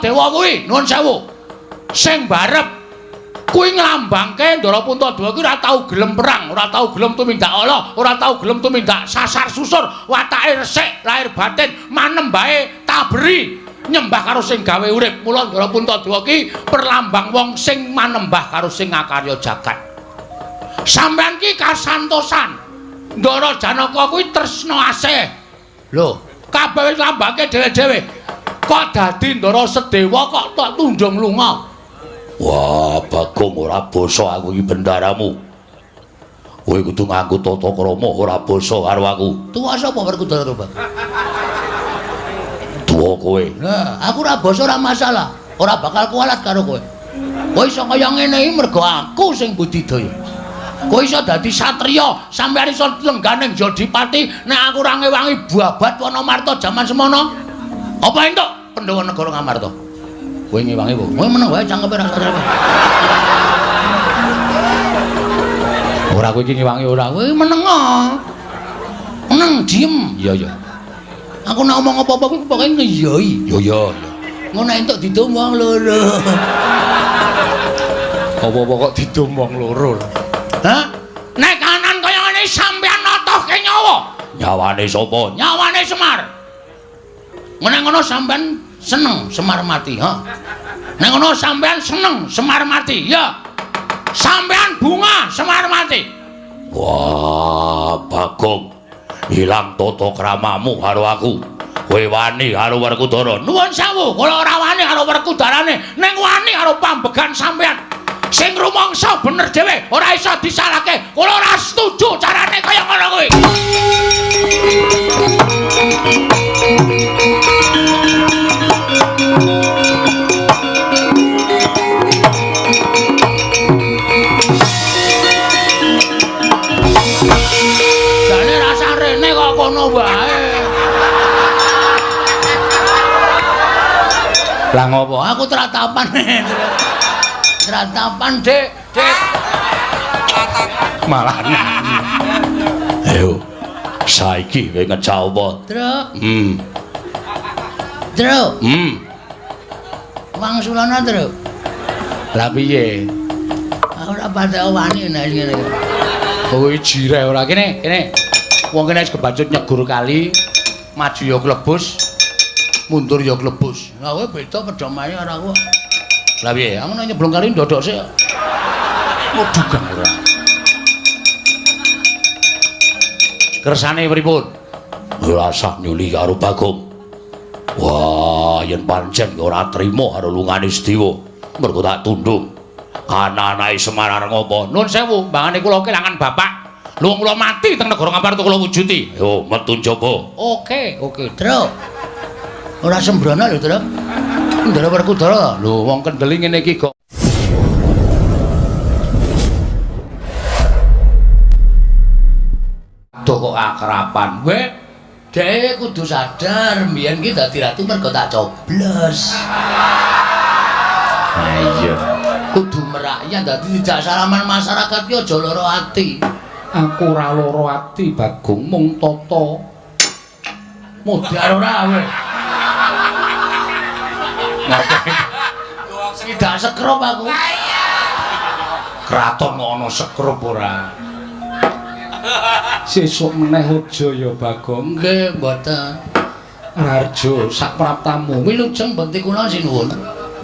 Puntadewa kuwi, nuwun sewu. Sing barep kuwi nglambangke Ndara Puntadewa kuwi ora tau gelem perang, ora tau gelem tumindak ala, ora tau gelem tumindak sasar susur, watake resik, lahir batin, manembahe taberi, nyembah karo sing gawe urip. Mula Ndara Puntadewa ki perlambang wong sing manembah karo sing ngakarya jagat. Sampeyan ki kasantosan. Ndara Janaka kuwi tresna asih. Lho, kabeh wis lambangke dhewe-dhewe. Kok dadi Ndara Sedewa kok tok tundung lunga? Wah, Bagong ora basa aku iki bendaramu. Kowe kudu nganggo tata krama ora basa karo aku. Tuwa sapa Werkudara to, Bang? Tuwa kowe. Nah, aku ora basa ora masalah. Ora bakal kualat karo kowe. Kowe iso kaya ngene iki mergo aku sing budidaya. Kowe iso dadi satriya, sampeyan iso lengganing Jodipati nek aku ora ngewangi babat Wanamarta jaman semono. Apa entuk Pandhawa negara Ngamarta? Kowe ngewangi apa? Kowe meneng wae cangkeme ra sadar. Ora kowe iki ngewangi ora. Kowe meneng. Meneng diem. Iya iya. Aku nek omong apa-apa kuwi pokoke ngeyoi. Iya iya iya. Ngono entuk didum wong loro. Apa-apa kok didum wong loro. Hah? Nek kanan kaya ngene sampeyan notohke nyawa. Nyawane sapa? Nyawane Semar. Nek ngono sampeyan seneng Semar mati, ha? Nek ngono sampeyan seneng Semar mati, ya. Sampeyan bunga Semar mati. Wah, Bagong. Ilang tata kramamu karo aku. Kowe wani karo Werkudara. Nuwun sewu, kula ora wani karo Werkudarane, ning wani karo pambegan sampeyan. Sing rumangsa bener dhewe, ora iso disalahke. Kula ora setuju carane kaya ngono kuwi. Jane rasa rene kok kono wae. Lah ngopo? Aku tratapan. Tratapan, Dik. Dik. Malah nyanyi. Ayo. Saiki kowe ngejak apa? Truk. Truk. Wangsulana, Truk. Lah piye? Aku ora patek wani nek ngene iki. Kowe jireh ora kene, kene. Wong kene wis kebacut nyegur kali, maju ya klebus, mundur ya klebus. Lah kowe beda pedomane karo aku. Lah piye? Aku nek nyeblung kali ndodok sik. Waduh, ora. Kersane pripun? Ora usah nyuli karo Bagong. Wah, yen pancen ora trima karo lungane Sedewa, mergo tak tundung. Ana-anake Semar arep ngopo? Nuwun sewu, mbangane kula kelangan bapak. Lho kula mati teng negara Ngamarta kula wujuti. Yo, metu njaba. Oke, oke, Truk. Ora sembrono lho, Truk. Ndara Werkudara. Lho, wong kendeli ngene iki kok. Aduh kok akraban. Weh, dhek kudu sadar mbiyen ki dadi ratu mergo tak coblos. Ha iya. Kudu merakyat dadi tidak salaman masyarakat ki aja lara ati. Aku ora lara ati, Bagong, mung tata. Modar ora kowe. Tidak sekrup aku. Kraton ana sekrup ora. Sesuk meneh aja ya, Bagong. Nggih, mboten. Raharjo sak praptamu. Wilujeng bekti kula sinuwun.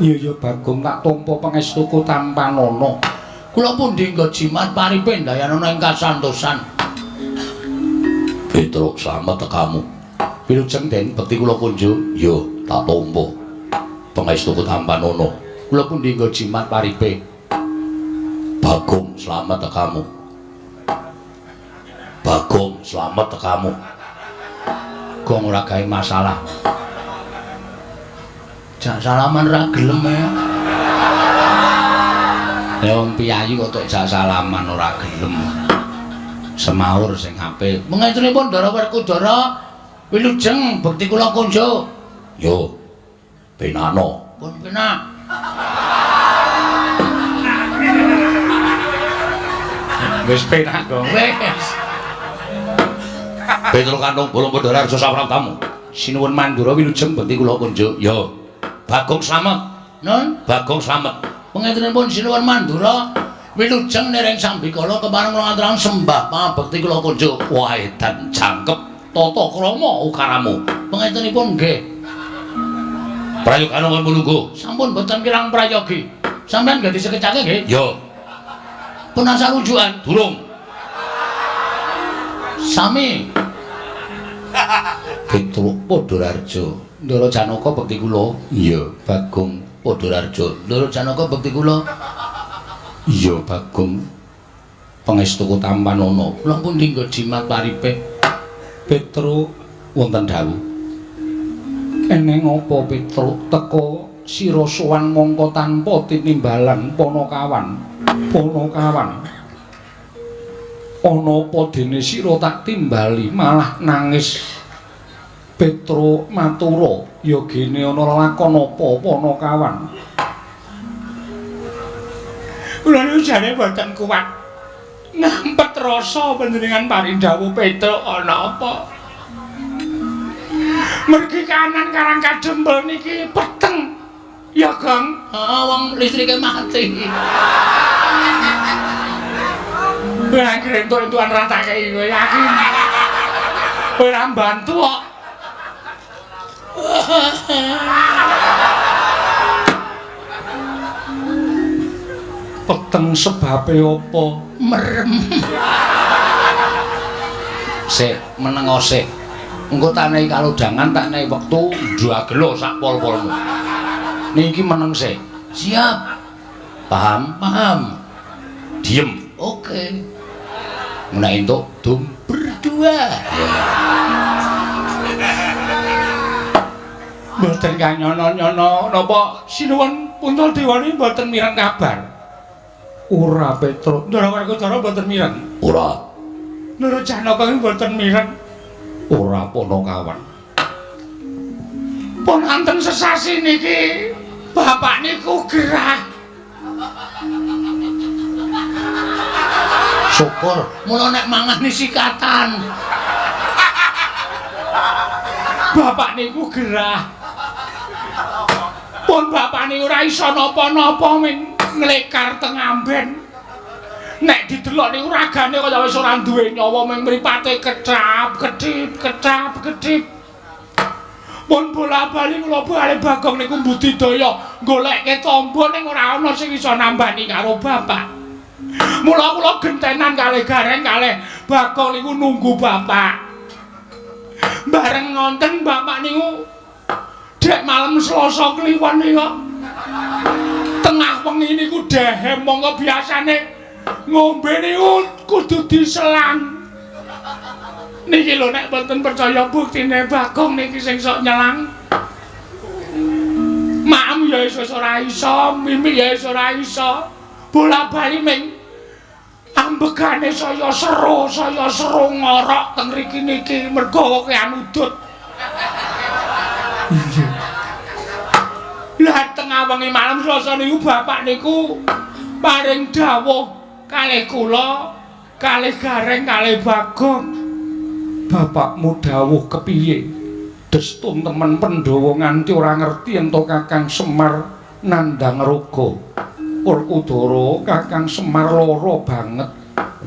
Iya ya Bagong, tak tampa pangestuku tanpa nono. Kula pundi nggo jimat paripe ndayanana ing kasantosan. Petruk slamet tekamu. Wilujeng Den bekti kula kunjung. Yo, tak tampa pangestuku tanpa nono. Kula pundi nggo jimat paripe. Bagong slamet tekamu. Bagong slamet tekamu. Gong ora gawe masalah. Jak salaman ra gelem e. Ya wong piyayi kok tok jak salaman ora gelem. Semaur sing apik. Mengestunipun Ndara Werkudara wilujeng bekti kula kunjuk. Yo. Penano. Pun penak. Wis penak kok. Wis. Petruk Kantung Bolong Pandhara Arja sapraptamu. Sinuwun Mandura wilujeng bekti kula kunjuk. Yo. Bagong Slamet. Nun, Bagong Slamet. Pangetenipun Sinuwun Mandura wilujeng nereng sambikala kepareng kula ngaturaken sembah pangabekti kula kunjuk. Wah, edan jangkep tata krama ukaramu. Pangetenipun nggih. Prayogana kon mulungguh. Sampun boten kirang prayogi. Sampeyan nggih disekecake nggih? Ya. Pun asal rujukan. Durung. Sami. Petruk Padhararja. Ndara Janaka bekti kula. Iya, Bagong Padhararja. Ndara Janaka bekti kula. Iya, Bagong. Pangestuku tampanana. Kula pundi nggo jimat paripe. Petruk wonten dawuh. Eneng apa Petruk teka sira sowan mongko tanpa tinimbalan Panakawan. Panakawan. Ana apa dene sira tak timbali malah nangis. Petruk matura, ya gene ana lakon apa Panakawan. Kula niku jane boten kuat. Ngampet rasa panjenengan paring dawuh Petruk ana apa? Mergi kanan Karang Kadempel niki peteng. Ya, Gong. Heeh, wong listrike mati. Kowe anggere entuk-entukan ra tak kei kowe yakin. Kowe ora mbantu kok. Peteng sebabe apa? Merem. Sik, menengo sik. Engko tak nehi kalodhangan, tak nehi wektu ndagelo sak pol-polmu. Niki meneng sik. Siap. Paham? Paham. Diem. Oke. Nek entuk dum berdua. Mboten kanyono-nyono napa sinuwun Puntadewa niki mboten mireng kabar. Ora Petruk. Ndara Werkudara mboten mireng. Ora. Ndara Janaka iki mboten mireng. Ora Panakawan. Pun anten sesasi niki bapak niku gerah. Syukur mula nek mangan sikatan. Bapak niku gerah. Pun bapak niku ora iso napa-napa ming nglekar teng amben. Nek didelok niku ragane kaya wis ora duwe nyawa ming mripate kecap kedip kecap kedip. Pun bola-bali kula bali Bagong niku mbudidaya golekke tombo ning ora ana sing iso nambani karo bapak. Mula kula gentenan kalih Gareng kalih Bagong niku nunggu bapak. Bareng ngonten bapak niku dek malam Selasa Kliwon niku. Tengah wengi niku dehem mongko biasane ngombe niku kudu diselang. Niki lho nek mboten percaya buktine Bagong niki sing sok nyelang. Maem ya iso ora iso, mimik ya iso ora iso. Bola-bali ming ambegane saya seru ngorok teng mriki niki mergo kokean udut. Iya. Lah tengah wengi malam Selasa niku bapak niku paring dawuh kalih kula, kalih Gareng, kalih Bagong. Bapakmu dawuh kepiye? Destun temen Pandhawa nganti ora ngerti ento Kakang Semar nandhang raga. Werkudara Kakang Semar lara banget.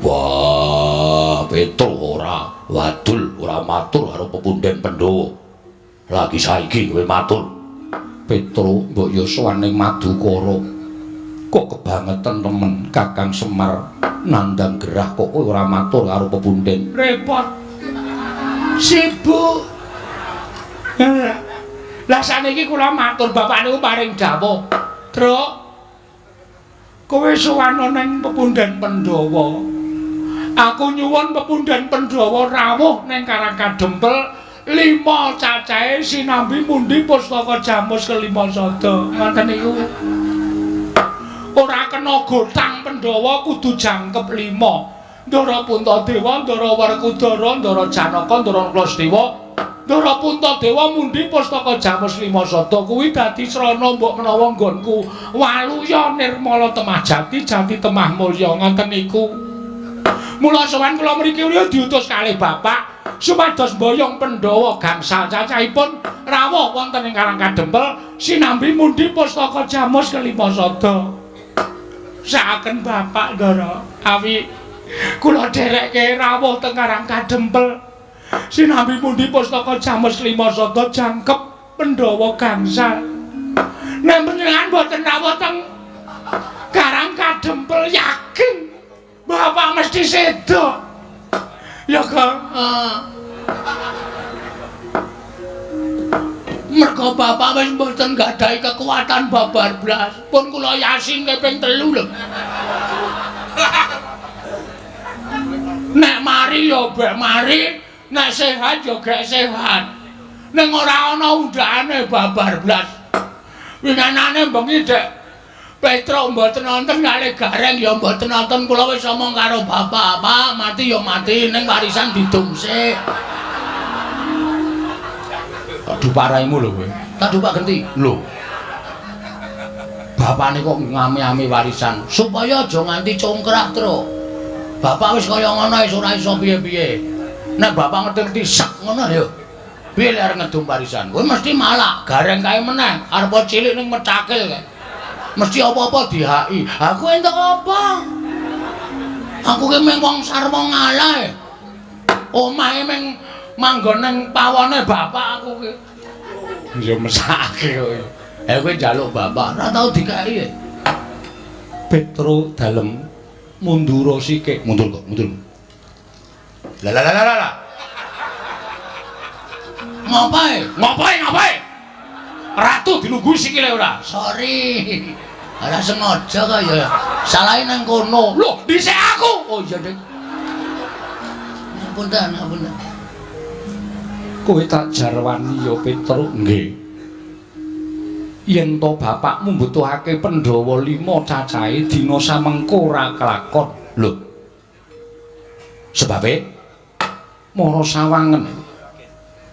Wah, Petruk ora wadul, ora matur karo pepunden Pandhawa. Lagi saiki kowe matur. Petruk mbok ya sowan ning Madukara. Kok kebangetan temen Kakang Semar nandhang gerah kok kowe ora matur karo pepunden. Repot. Sibuk. Lah saniki kula matur bapak niku paring dawuh. Truk, kowe sowan ning pepunden Pandhawa. Aku nyuwun pepunden Pandhawa rawuh ning Karang Kadempel 5 cacahe sinambi mundi pustaka jamus kelima sada. Ngoten niku. Ora kena gotang Pandhawa kudu jangkep 5. Ndara Puntadewa, Ndara Werkudara, Ndara Janaka, Ndara Klasdewa, Ndara Puntadewa mundi pustaka jamus lima sada kuwi dadi srana mbok menawa nggonku waluya nirmala temah jati jati temah mulya ngoten niku. Mula sowan kula mriki diutus kalih bapak Supados mboyong Pandhawa gangsal cacahipun rawuh wonten ing Karang Kadempel sinambi mundi pustaka Jamus kelima sada. Sakaken Bapak Ndara, awi kula dherekke rawuh teng Karang Kadempel sinambi mundi pustaka Jamus kelima sada jangkep Pandhawa gangsal. Nek panjenengan boten rawuh teng Karang Kadempel yakin Bapak mesti sedo. Ya Kang. Mergo bapak wis mboten gadhahi kekuatan babar blas. Pun kula yasin ping 3 lho. Nek mari ya bek mari, nek sehat ya gek sehat. Ning ora ana undhakane babar blas. Winganane bengi Dek Petruk mboten nonton kalih Gareng ya mboten nonton, kula wis omong karo bapak, Pak, mati ya mati ning warisan didum sik. Aduh paraimu lho kowe. Tak dupak genti. Lho. Bapane kok ngame-ame warisan supaya aja nganti congkrah, Truk. Bapak wis kaya ngono wis ora iso piye-piye. Nek bapak ngerti-ngerti sak ngono ya. Piye lek arep ngedum warisan? Kowe mesti malak, Gareng kae meneh, arep cilik ning mecakil kae. Mesti apa-apa dihaki. Aku entuk apa? Aku ki mung wong sarwa ngalah. Omahe mung manggon ning pawone bapak aku ki. Ya mesake kowe. Kowe njaluk bapak, ora tau dikeki. Petro dalem mundura sikik. Mundur kok, mundur. Lah lah lah lah. Ngopae? Ngopae, ngopae? Ratu dilungguhi sikile ora? Sorry. Ora sengaja kok ya. Salahe nang kono. Lho, dhisik aku. Oh iya, Dik. Ngapunten, ngapunten. Kowe tak jarwani ya Petruk. Nggih. Yen to bapakmu mbutuhake Pandhawa 5 cacahe dina samengko ora kelakon. Lho. Sebabe mara sawangen.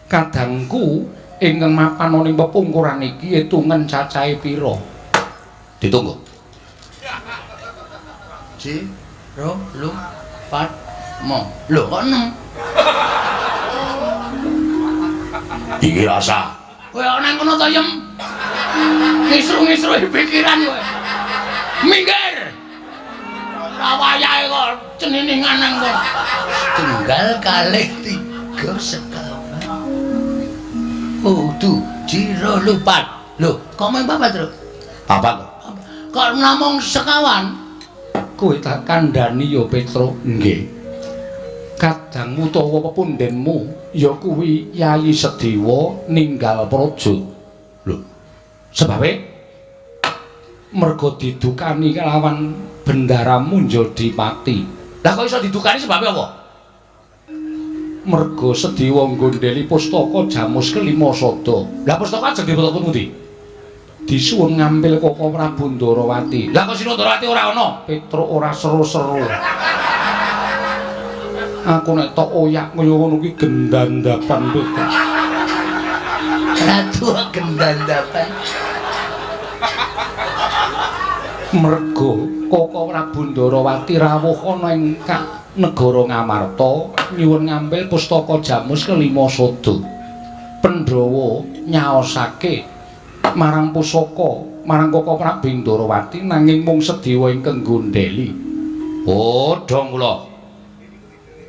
Kadangku ingkang mapan ana ing pepungkuran iki etungen cacahe pira? Ditunggu. 1 2 3 4 5. Lho kok 6? Iki rasa. Kowe kok nang kono to, Yem? Ngisru-ngisru pikiran kowe. Minggir. Ora wayahe kok ceniningan nang kono. Tunggal kalih 3 sekawan. Kudu jiro lupat. Lho, kok mung papat, Truk? Papat. Kok namung sekawan? Kowe tak kandhani ya, Petruk. Nggih. Kadangmu utawa pepundhenmu ya kuwi Yayi Sediwa ninggal praja. Lho. Sebabe mergo didukani kelawan Bendara Munjodipati. Lah kok iso didukani sebabe apa? Mergo Sediwa nggondheli pustaka Jamus kelima sada. Lah pustaka ajeng diboto pundi? Disuwun ngampil Koko Prabu Ndarawati. Lah kok Sinu Ndarawati ora ana? Petruk ora seru-seru. Aku nek tok oyak kaya ngono kuwi gendandapan Petruk. Ratu gendandapan. Mergo Koko Prabu Ndarawati rawuh ana ing negara Ngamarta nyuwun ngampil pustaka Jamus kelima sada. Pandhawa nyaosake marang pusaka marang Koko Prabu Ndarawati nanging mung Sediwa ingkang nggondheli. Oh, dong kula.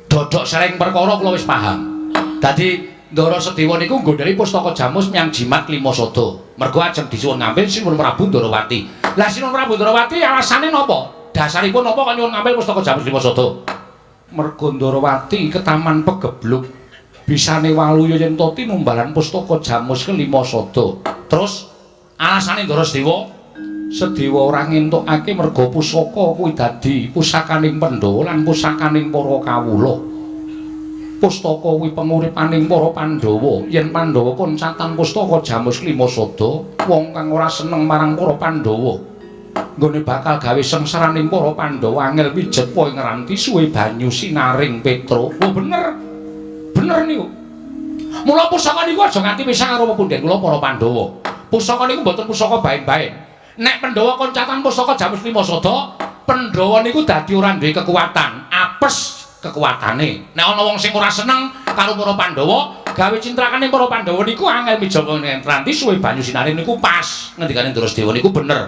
Dodok sering perkara kula wis paham. Dadi Ndara Sediwa niku nggondheli pustaka Jamus menyang jimat lima sada. Mergo ajeng disuwun ngampil Sinuwun Prabu Ndarawati. Lah Sinuwun Prabu Ndarawati alasane napa? Dasaripun napa kok nyuwun ngampil pustaka Jamus lima sada? Mergo Ndarawati ketaman pegebluk bisane waluya yen to tinumbalan pustaka Jamus kelima sada. Terus alasane Ndara Sediwa? Sediwa ora ngentukake merga pusaka kuwi dadi pusakaning Pandhawa lan pusakaning para kawula. Pustaka kuwi penguripaning para Pandhawa. Yen Pandhawa koncatan pustaka Jamus lima sada, wong kang ora seneng marang para Pandhawa nggone bakal gawe sengsaraning para Pandhawa angel pijet po ing ranti suwe banyu sinaring Petruk. Oh bener. Bener niku. Mula pusaka niku aja nganti pisah karo pepundhen kula para Pandhawa. Pusaka niku mboten pusaka baen-baen. Nek Pandhawa koncatan pusaka Jamus lima sada, Pandhawa niku dadi ora duwe kekuatan, apes Kekuatane. Nek ana wong sing ora seneng karo para Pandhawa, gawe cintrakane para Pandhawa niku angel mijawa nganti suwe banyu sinare niku pas. Ngendikane Ndara Sedewa niku bener.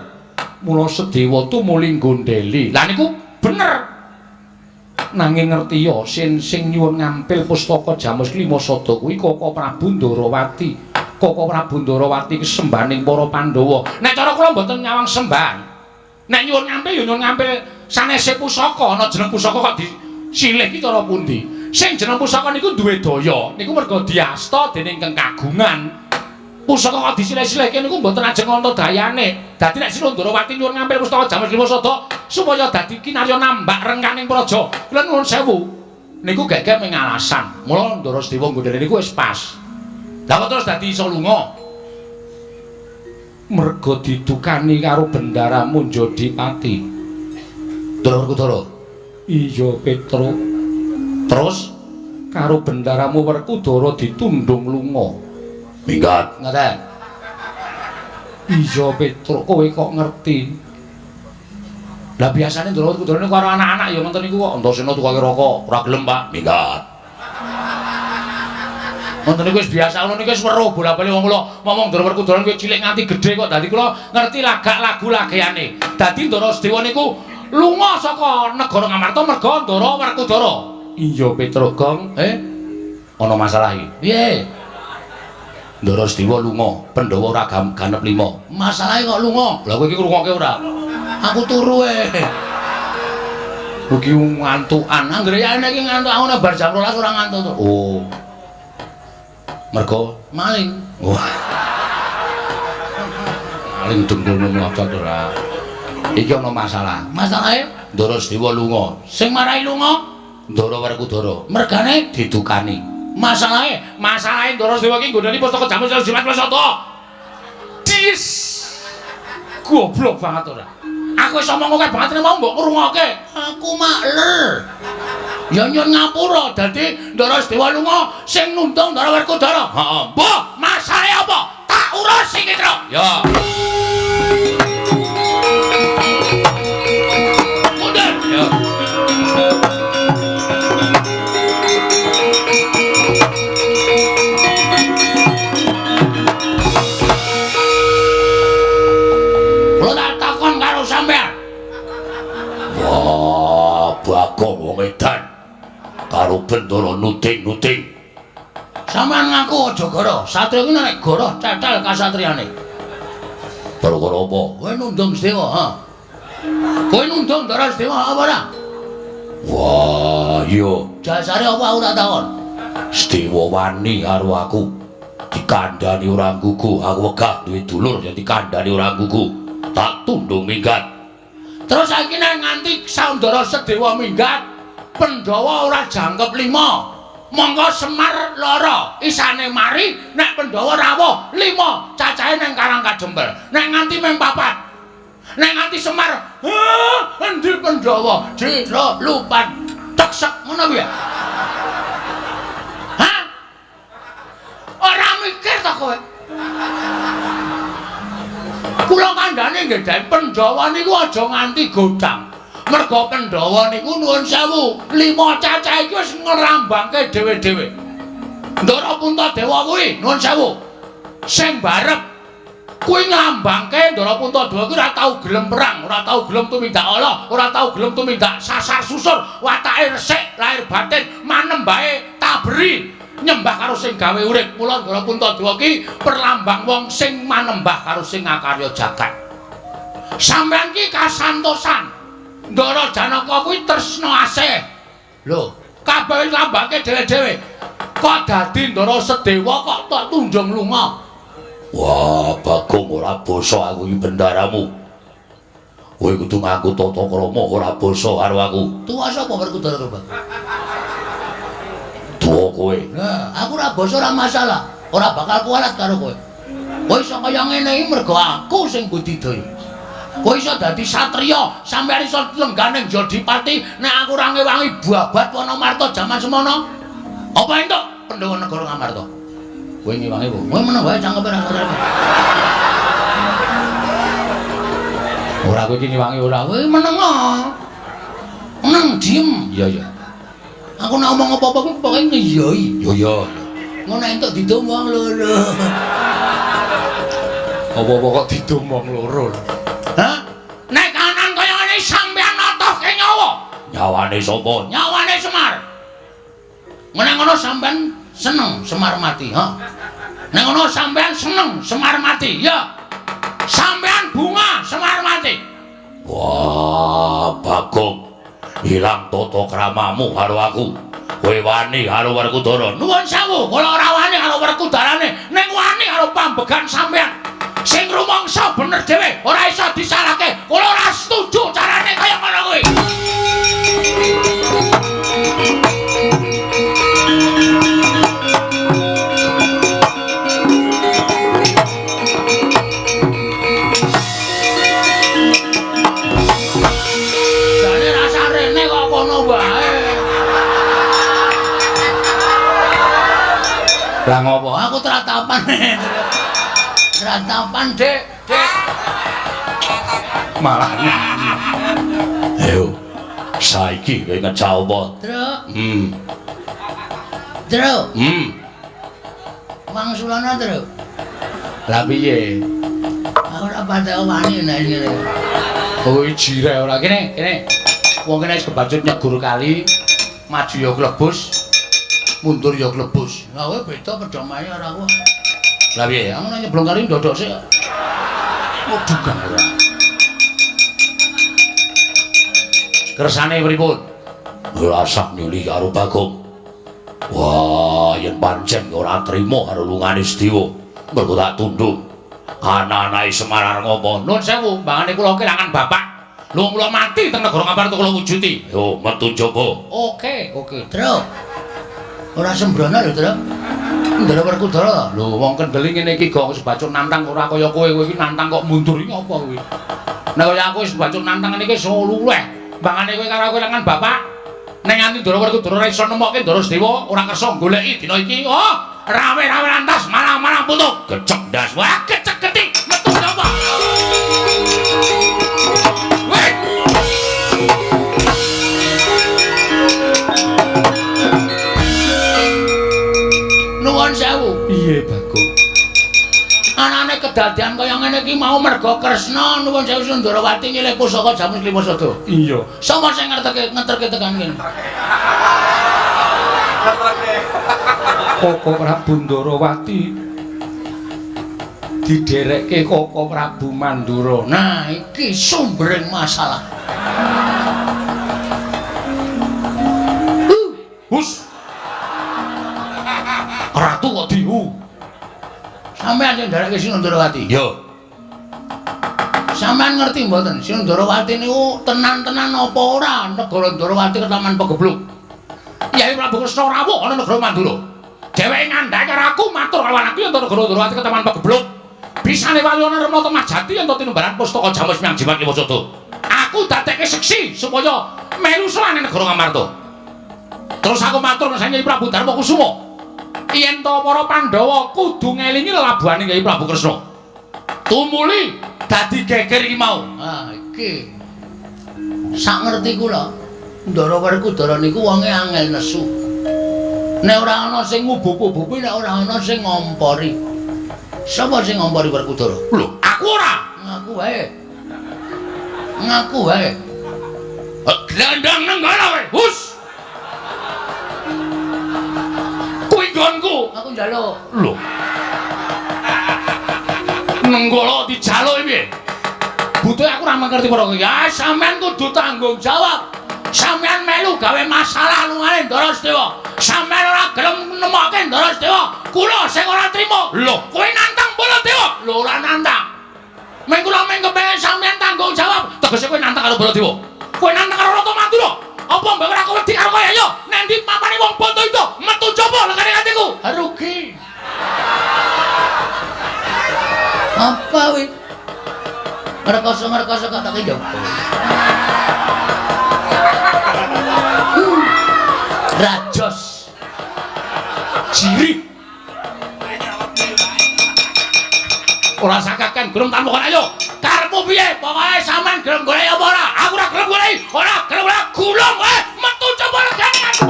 Mula Sedewa tumuli nggondheli. Lah niku bener. Nanging ngerti ya sing nyuwun ngampil pustaka Jamus Lima Sada kuwi Koko Prabu Ndarawati. Koko Prabu Ndarawati ki sembaning para Pandhawa. Nek cara kula mboten nyawang sembahan. Nek nyuwun ngampil ya nyuwun ngampil sanese pusaka, ana jeneng pusaka kok disilih ki cara pundi? Sing jeneng pusaka niku duwe daya, niku merga diasta dening kang kagungan. Pusaka kok disilih-silihke niku mboten ajeng wonten dayane. Dadi nek Sri Ndarawati nyuwun ngampil pustaka Jamus Lima Sada supaya dadi kinarya nambak rengkaning praja. Kula nuwun sewu. Niku gegek mung alasan. Mula Ndara Sedewa nggondheli niku wis pas. Lah kok terus dadi iso lunga? Merga didukani karo Bendara Munjodipati. Ndara Werkudara. Iya, Petruk. Terus karo bendaramu Werkudara ditundung lunga. Minggat. Ngaten. Iya, Petruk, kowe kok ngerti? Lah biasane Ndara Werkudara niku karo anak-anak ya ngoten niku kok. Antasena tukake rokok, ora gelem, Pak. Minggat. Ngoten niku wis biasa, ngono niku wis weruh bola-bali wong kula ngomong Ndara Werkudara niku cilik nganti gedhe kok. Dadi kula ngerti lagak lagu lageane. Dadi Ndara Sedewa niku lunga saka negara Ngamarta merga Ndara Werkudara. Iya, Petruk, Gong. Ana masalah iki. Piye? Ndara Sedewa lunga, Pandhawa ora ganep 5. Masalahe kok lunga? Lah kowe iki ngrungokke ora? Aku turu e. Iki ngantukan. Anggere yane iki ngantuk aku nek bar jam 12 ora ngantuk to. Oh. Mergo maling. Wah. Maling dengkulmu mlocot ora. Iki ana masalah. Masalahe Ndara Sedewa lunga. Sing marai lunga Ndara Werkudara. Mergane didukani. Masalahe, masalahe Ndara Sedewa iki nggondheli pustaka Jamus Jimat Sata. Dis. Goblok banget ora. Aku wis omong akeh banget nek mau mbok ngrungokke. Aku makler. Ya nyun ngapura dadi Ndara Sedewa lunga sing nundung Ndara Werkudara. Heeh. Mbah, masalahe apa? Tak urus iki, Truk. Ya. Mundur. Ya. Kula tak takon karo sampean. Wah, Bagong wong edan. Karo Bendara nuting-nuting. Sampeyan ngaku aja goro. Satria kuwi nek goro cetel kasatriyane. Perkara apa? Kowe nundung Sedewa, ha? Kowe nundung Ndara Sedewa apa ora? Wah, iya. Jasare apa aku tak takon? Sedewa wani karo aku. Dikandhani ora nggugu, aku wegah duwe dulur yen dikandhani ora nggugu. Tak tundung minggat. Terus saiki nek nganti Saundara Sedewa minggat, Pandhawa ora jangkep 5. Monggo Semar lara, isane mari nek Pandhawa rawuh 5, cacahe nang Karang Kajempel. Nek nganti mung 4. Nek nganti Semar, endi Pandhawa? Jero lupan teksek ngono kuwi ya. Hah? Ora mikir ta kowe? Kula kandhane nggih Dai, Pandhawa niku aja nganti godhang. Merga Pandhawa niku nuwun sewu, 5 cacah iki wis ngrambangke dhewe-dhewe. Ndara Puntadewa kuwi nuwun sewu. Sing barep kuwi nglambangke Ndara Puntadewa kuwi ora tau gelem perang, ora tau gelem tumindak ala, ora tau gelem tumindak sasar susur, watake resik, lahir batin, manembahe taberi, nyembah karo sing gawe urip. Mula Ndara Puntadewa ki perlambang wong sing manembah karo sing ngakarya jagat. Sampeyan ki kasantosan. Ndara Janaka kuwi tresna asih. Lho, kabeh wis lambangke dhewe-dhewe. Kok dadi Ndara Sedewa kok tok tunjung lunga? Wah, Bagong ora basa aku iki bendaramu. Kowe kudu ngaku tata krama ora basa karo aku. Tuwa sapa Werkudara to, Bang? Tuwa kowe. Nah, aku ora basa ora masalah. Ora bakal kualat karo kowe. Kowe iso kaya ngene iki mergo aku sing budidaya. Kowe iso dadi satriya, sampeyan iso lengganing Jodipati nek aku ora ngewangi babat Wanamarta jaman semono. Apa entuk Pandhawa negara Ngamarta? Kowe ngewangi apa? Kowe meneng wae cangkeme ora ngerti. Ora kowe iki ngewangi ora. Kowe meneng. Meneng diem. Iya iya. Aku nek omong apa-apa kuwi pokoke ngeyoi. Yo yo. Ngono entuk didum wong loro. Apa-apa kok didum wong loro? Hah? Nek kanan kaya ngene sampean natohke nyawa. Nyawane sapa? Nyawane Semar. Nek ngono sampean seneng Semar mati, ha? Nek ngono sampean seneng Semar mati, ya. Sampean bunga Semar mati. Wah, Bagong. Ilang tata kramamu karo aku. Kowe wani karo Werkudara. Nuwun sewu, kula ora wani karo Werkudarane, ning wani karo pambegan sampean. Sing rumangsa bener dhewe, ora iso disalahke. Kula ora setuju carane kaya ngono kuwi. Jane rasa rene kok kono wae. Lah ngopo? Aku tratapan. Tratapan, Dik. Dik. Malah nyanyi. Ayo. Saiki kowe ngejak apa? Truk. Truk. Wangsulana, Truk. Lah piye? Aku ora patek wani nek ngene. Kowe jireh ora kene, kene. Wong kene wis kebacut nyegur kali, maju ya klebus, mundur ya klebus. Lah kowe beda pedomane ora aku. Lah piye? Aku nek nyeblong kali ndodok sik. Waduh ora. Kersane pripun? Ora usah nyuli karo Bagong. Wah, yen pancen ora trima karo lungane Sediwa, mergo tak tunduk. Ana-anake Semar arep ngopo? Nuwun sewu, mbangane kula kelangan bapak. Lho kula mati teng negara Ngamarta kula wujudi. Yo metu njaba. Oke, oke. Truk. Ora sembrono lho, Truk. Ndara Werkudara. Lho wong kendeli ngene iki gong wis bacur nantang ora kaya kowe, kowe iki nantang kok mundur iki apa kowe? Nek kaya aku wis bacur nantang ngene iki wis luweh. Mbangane kowe karo aku kelangan bapak. Nek nganti Ndara Werkudara ora iso nemokke Ndara Sedewa, ora kersa goleki dina iki. Oh, rawe-rawe lantas malah-malah putu. Gecek ndas. Wah, gecek geti metu sapa? Weh. Nuwun sewu. Piye, Bagong? Anane kedadian kaya ngene iki mau merga Kresna nuwun sewu Sundarawati nyilih pusaka Jamus Lima Sada. Iya. Sapa sing ngerteke ngeterke tekan kene? Koko Prabu Ndarawati didherekke Koko Prabu Mandura. Nah, iki sumbering masalah. Hus. Ratu kok dihu. Sampeyan sing nderekke Sinundarawati? Yo. Sampeyan ngerti mboten Sinundarawati niku tenan-tenan apa ora negara Ndarawati ketaman pegebluk. Yai Prabu Kresna rawuh ana negara Mandura. Dheweke ngandhake karo aku matur karo anakku yen negara Ndarawati ketaman pegebluk. Bisane waliwona Rema Temah Jati yen tinumbaran pustaka Jamus Miang Jimat Lima Sada. Aku dadekke seksi supaya melu sowan negara Ngamarta. Terus aku matur nang Nyai Prabu Darma Kusuma. Yen to para Pandhawa kudu ngelingi lelabuhane Kyai Prabu Kresna. Tumuli dadi geger iki mau. Ah, iki. Sak ngerti kula, Ndara Werkudara niku wonge angel nesu. Nek ora ana sing ngubub-ububi, nek ora ana sing ngompori. Sapa sing ngompori Werkudara? Lho, aku ora. Ngaku wae. Ngaku wae. Glandang nenggala kowe. Hus. Kuwi nggonku. Aku njaluk. Lho. Nenggala dijaluk piye? Butuhe aku ora ngerti perkara iki. Ya sampean kudu tanggung jawab. Sampean melu gawe masalah lungane Ndara Sedewa. Sampean ora gelem nemokke Ndara Sedewa. Kula sing ora trima. Lho, kowe nantang Baladewa? Lho ora nantang. Meng kula meng kepengin sampean tanggung jawab. Tegese kowe nantang karo Baladewa. Kowe nantang karo Ratu Mandura. Apa mbok ora wedi karo kowe ayo? Nang ndi mapane wong Bantayuda? Metu jaba lekane atiku. Rugi. Apa wi? Ngrekoso-ngrekoso kok tak njaba. Rajos. Jirih. Ora sakaken gelem tanpa kon ayo. Karepmu piye? Pokoke sampean gelem golek apa ora? Aku ora gelem golek. Ora gelem ora gulung kowe. Metu coba legane aku.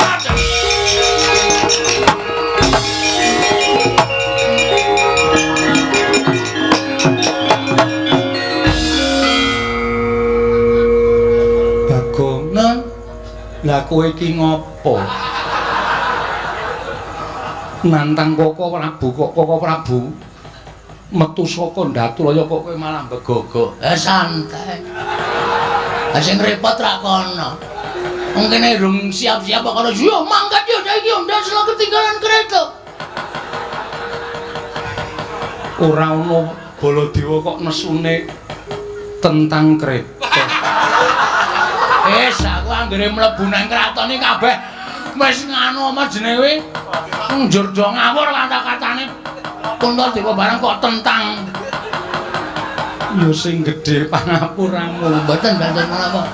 Lah kowe iki ngopo? Nantang Koko Prabu kok Koko Prabu metu saka Ndatulaya kok kowe malah begogok. Santai. Lah sing repot ra kono. Wong kene rung siap-siap kok kono. Yo mangkat yo saiki yo ndak selo ketinggalan kereta. Ora ono Baladewa kok nesune tentang kereta. Wis aku anggere mlebu nang kraton iki kabeh wis nganu apa jenenge kuwi? Njur do ngawur kata-katane. Puntadewa barang kok tentang. Ya sing gedhe pangapuramu. Mboten mboten menapa.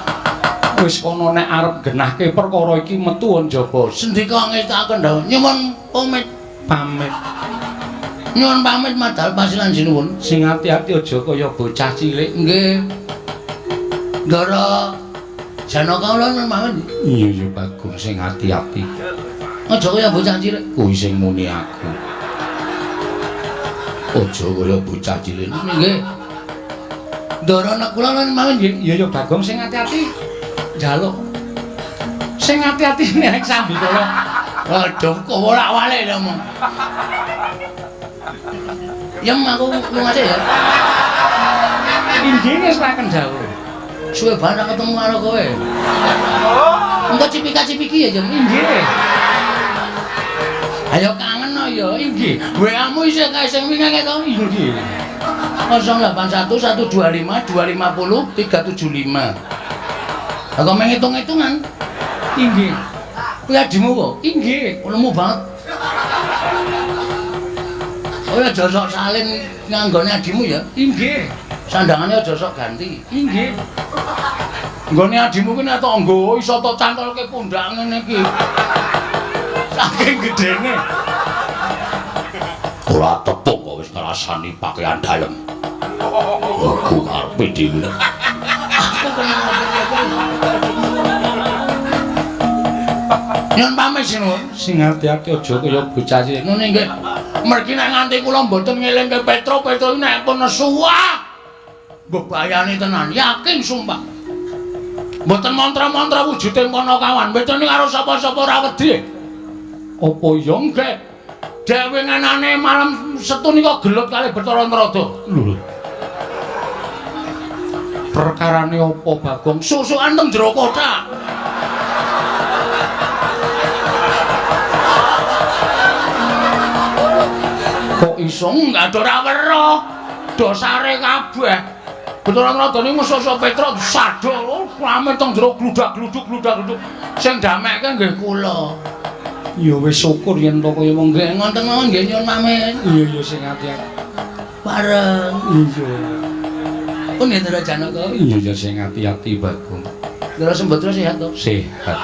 Wis kono nek arep genahke perkara iki metu njaba. Sendika ngestakaken dawuh. Nyuwun pamit. Pamit. Nyuwun pamit madal pasilan sinuwun. Sing ati-ati aja kaya bocah cilik. Nggih. Ndara Janaka kula nyuwun pamit. Iya ya Bagong sing ati-ati. Aja kaya bocah cilik. Kuwi sing muni aku. Aja kaya bocah cilik. Nggih. Ndara nek kula nyuwun pamit nggih. Iya ya Bagong sing ati-ati. Njaluk. Sing ati-ati nek sambikala. Waduh kok ora walik lho omong. Yem aku lunga ya. Inggih wis raken dawuh. Suwe banget ketemu karo kowe. Engko cipika-cipiki ya, Jem. Inggih. Ayo kangen no ya, inggih. WA-mu isih kae sing wingi to? Inggih. 081 125 250 375. Lah kok meng hitung-hitungan? Inggih. Kuwi adimu kok? Inggih. Lemu banget. Oh ya aja sok salin nganggone adimu ya. Inggih. Sandangane aja sok ganti. Inggih. Nggone adimu kuwi nek tok nggo iso tok cantolke pundak ngene iki. Saking gedene. Ora tepung kok wis ngrasani pakaian dalem. Aku karepe dhewe. Aku kenal. Nyuwun pamit sinuwun. Sing ati-ati aja kaya bocah cilik. Ngono nggih. Mergi nek nganti kula mboten ngelingke Petro, Petro iki nek pun nesu wah. Mbebayani tenan, yakin sumpah. Mboten mantra-mantra wujude Panakawan. Mboten karo sapa-sapa ora wedi. Apa ya nggih? Dhewe ngenane malam Setu nika gelut kalih Bathara Narada. Lho. Perkarane apa Bagong? Susukan teng jero kothak. Kok iso enggak ada ora weruh. Dosare kabeh. Bathara Narada niku sosok Petruk sadol rame teng jero gludak-gluduk gludak-gluduk. Sing damekke nggih kula. Ya wis syukur yen to kaya wong nggih ngoten mawon nggih nyuwun pamit. Iya ya sing ati-ati. Bareng. Iya. Pun nggih Ndara Janaka. Iya ya sing ati-ati Bagong. Ndara Sembadra sehat to? Sehat.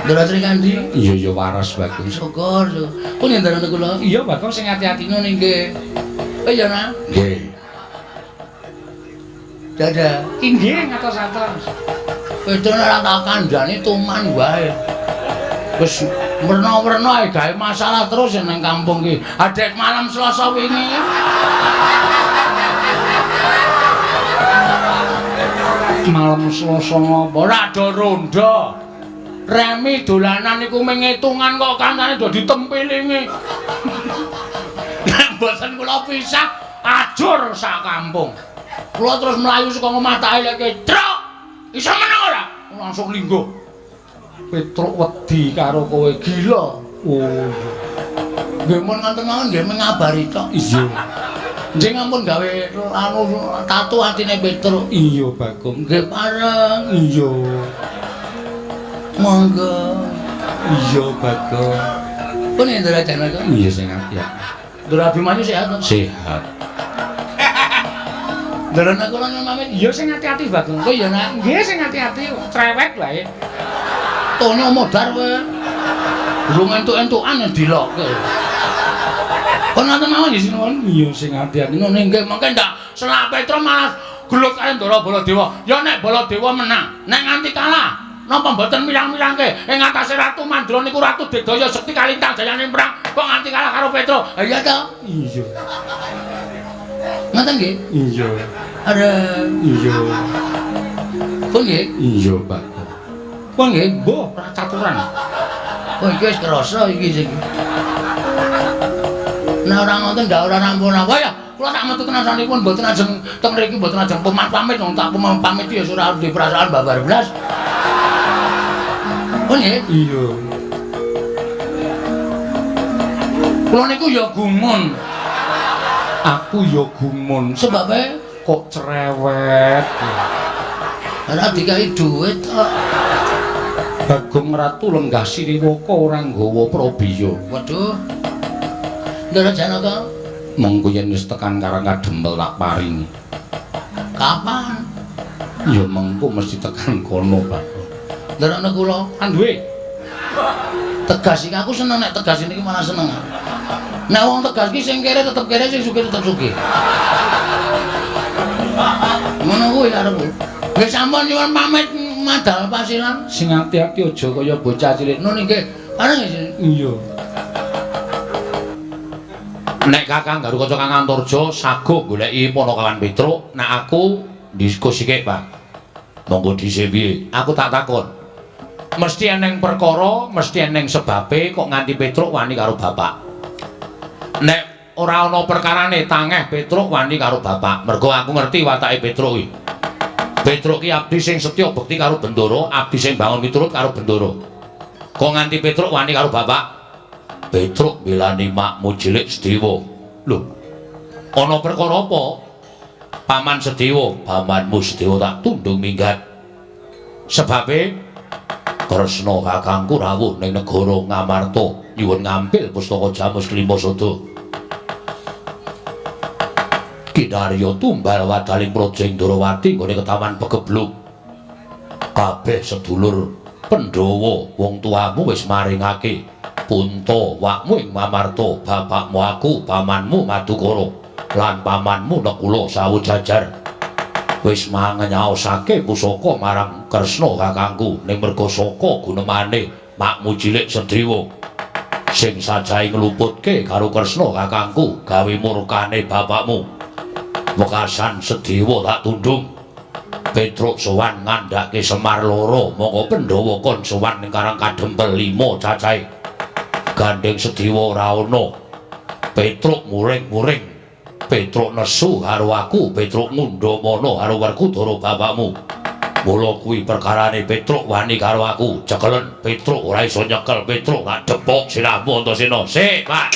Ndara Srikandhi? Iya ya waras Bagong. Syukur. Pun nggih Ndara kula. Iya Bagong sing ati-ati ngono nggih. Oh iya nah. Nggih. Dadah. Inggih ngatos-atos. Petro ora tak kandhani tuman wae. Wis werna-werna ae gawe masalah terus nang kampung iki. Adek malam Selasa wingi. Malam Selasa ngopo? Ora do rondo. Remi dolanan iku mengitungan kok kancane do ditempilingi. Nek mboten kula pisah ajur sak kampung. Kula terus mlayu saka omah tak eleke. Truk! Iso meneng ora? Langsung lingguh. Petruk wedi karo kowe gila. Oh iya. Nggih mun ngoten mawon nggih mengabari tok. Iya. Nggih ampun gawe anu tatu atine Petruk. Iya Bagong. Nggih pareng. Iya. Monggo. Iya Bagong. Pun Ndara Janaka. Iya sing ati-ati. Ndara Abimanyu sehat to? Sehat. Ndara nek kula nyuwun pamit. Iya sing ati-ati Bagong. Oh iya nak. Nggih sing ati-ati cerewet wae. Tonyo modar kowe. Durung entuk-entukan dilokke. Kon ngoten mawon nggih sinuwun. Iya sing ati-ati. Ngono nggih mengke ndak selak Petro malah gelut karo Ndara Baladewa. Ya nek Baladewa menang, nek nganti kalah napa mboten mirang-mirangke ing atase Ratu Mandra niku Ratu Digdaya Sekti Kalintang jayane perang kok nganti kalah karo Petro. Ha iya to? Iya. Ngoten nggih? Iya. Arep. Iya. Pun nggih? Iya, Bagong. Wah nggih, mbuh ora caturan. Oh iki wis kerasa iki sing. Nek ora ngoten ndak ora rampung apa ya. Kula tak metu tenan sanipun mboten ajeng teng mriki mboten ajeng pamit pamit wong tak pamit ya ora duwe perasaan babar blas. Oh nggih. Iya. Kula niku ya gumun. Aku ya gumun. Sebabe kok cerewet. Ora dikai dhuwit kok. Bagong Ratu lenggah Siriwaka ora nggawa prabiya. Waduh. Ndara Janaka, mengko yen wis tekan Karang Kadempel tak paringi. Kapan? Ya mengko mesti tekan kono, Pak. Ndarane kula kan duwe. Tegas iki aku seneng nek tegas niki malah seneng. Nek wong tegas iki sing kere tetep kere, sing sugih tetep sugih. Ngono kuwi karepku. Nggih sampun nyuwun pamit madal pasilan. Sing ati-ati aja kaya bocah cilik. Nun nggih. Pareng nggih. Iya. Nek Kakang Garukaca Kang Antarja saguh goleki Panakawan Petruk, nek aku diskusikek, Pak. Monggo dhisik piye? Aku tak takon. Mesti eneng perkara, mesti eneng sebabe kok nganti Petruk wani karo bapak. Nek ora ana perkarane tangeh Petruk wani karo bapak. Mergo aku ngerti watake Petruk iki. Petruk ki abdi sing setya bekti karo Bendara, abdi sing bangun miturut karo Bendara. Kok nganti Petruk wani karo bapak? Petruk milani makmu cilik Sedewa. Lho. Ana perkara apa? Paman Sedewa, pamanmu Sedewa tak tundung minggat. Sebabe Kresna kakangku rawuh ning negara Ngamarta nyuwun ngampil pustaka Jamus Klima Sada. Kinarya tumbal wadaling praja Ndrawati nggone ketaman pegebluk. Kabeh sedulur Pandhawa wong tuamu wis maringake punta wakmu ing Ngamarta, bapakmu aku, pamanmu Madukara lan pamanmu Nekula sawujajar. Wis mangenyaosake pusaka marang Kresna kakangku ning merga saka gunemane makmu cilik Sedewa sing sajahe ngluputke karo Kresna kakangku gawe murkane bapakmu. Wekasan Sedewa tak tundung. Petruk sowan ngandhake Semar loro, mongko Pandhawa kon sowan ning Karang Kadempel 5 cacahe. Gandeng Sedewa ora ana. Petruk muring-muring. Petruk nesu karo aku, Petruk ngundhamana karo Werkudara bapakmu. Mula kuwi perkarane Petruk wani karo aku. Cekelen Petruk ora iso nyekel Petruk tak depok sirahmu Antasena. Sik, Pak.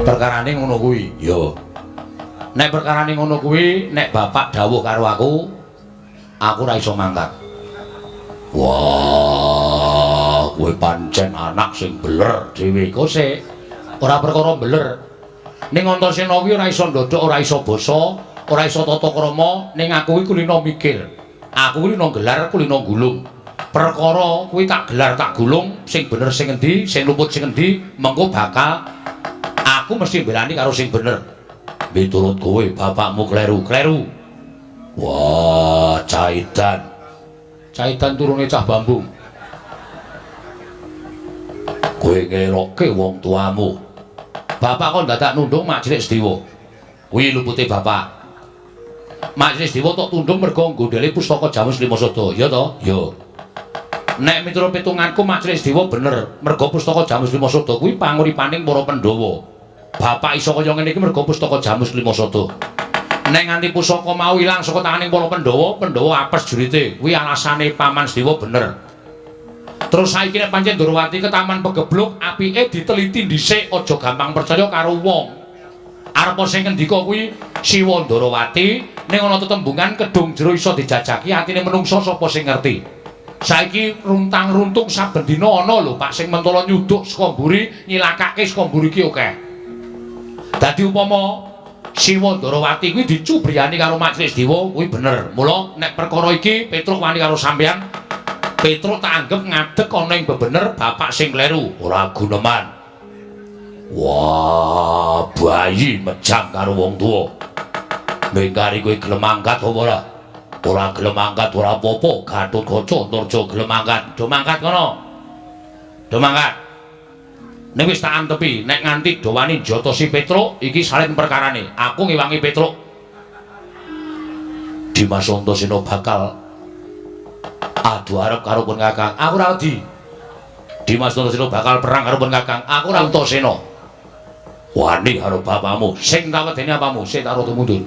Perkarane ngono kuwi. Ya. Nek perkarane ngono kuwi, nek bapak dawuh karo aku, aku ora iso mangkat. Wah, kowe pancen anak sing beler dhewe. Kok sik ora perkara beler. Ning Antasena kuwi ora iso ndodhok, ora iso basa, ora iso tata krama, ning aku kuwi kulino mikir. Aku kulino gelar, kulino gulung. Perkara kuwi tak gelar, tak gulung, sing bener sing endi, sing luput sing endi, mengko bakal aku mesti mbelani karo sing bener. Miturut kowe bapakmu kleru-kleru. Wah, caidan. Caidan turune cah bambung. Kowe ngerokke wong tuamu. Bapak kok dadak nundung Mak Cilik Sedewa. Kuwi lupute bapak. Mak Cilik Sedewa tok tundung mergo nggondhele pustaka Jamus Lima Sada, ya to? Ya. Nek miturut pitunganku Mak Cilik Sedewa bener, mergo pustaka Jamus Lima Sada kuwi panguripaning para Pandhawa. Bapak iso kaya ngene iki mergo pustaka Jamus Lima Sada. Nek nganti pusaka mau ilang saka tanganing para Pandhawa, Pandhawa apes jurite. Kuwi alasane Paman Sedewa bener. Terus saiki nek pancen Ndrawati ke Taman Pegebluk, apike diteliti dhisik, aja gampang percaya karo wong. Arep sing ngendika kuwi Siwa Ndrawati, ning ana tetembungan kedung jero iso dijajaki atine menungsa sapa sing ngerti. Saiki runtang-runtung saben dina ana lho Pak sing mentala nyuduk saka mburi, nyilakake saka mburi iki akeh. Dadi upama Siwa Ndrawati kuwi dicubriyani karo Mak Cilik Sedewa kuwi bener. Mula nek perkara iki Petruk wani karo sampeyan, Petruk tak anggep ngadeg ana ing bebener bapak sing kleru, ora guneman. Wah, bayi mejang karo wong tuwa. Mengkari kowe gelem angkat apa ora? Ora gelem angkat ora apa-apa, Gatotkaca Antarja gelem angkat. Do mangkat kono. Do mangkat. Ning wis tak antepi, nek nganti do wani njotosi Petruk, iki salin perkarane. Aku ngewangi Petruk. Dimas Antasena bakal adu arep karo pun Kakang. Aku ora wedi. Dimas Antasena bakal perang karo pun Kakang. Aku ora Antasena. Wani karo bapakmu. Sing tak wedeni apamu? Sing tak rada mundur.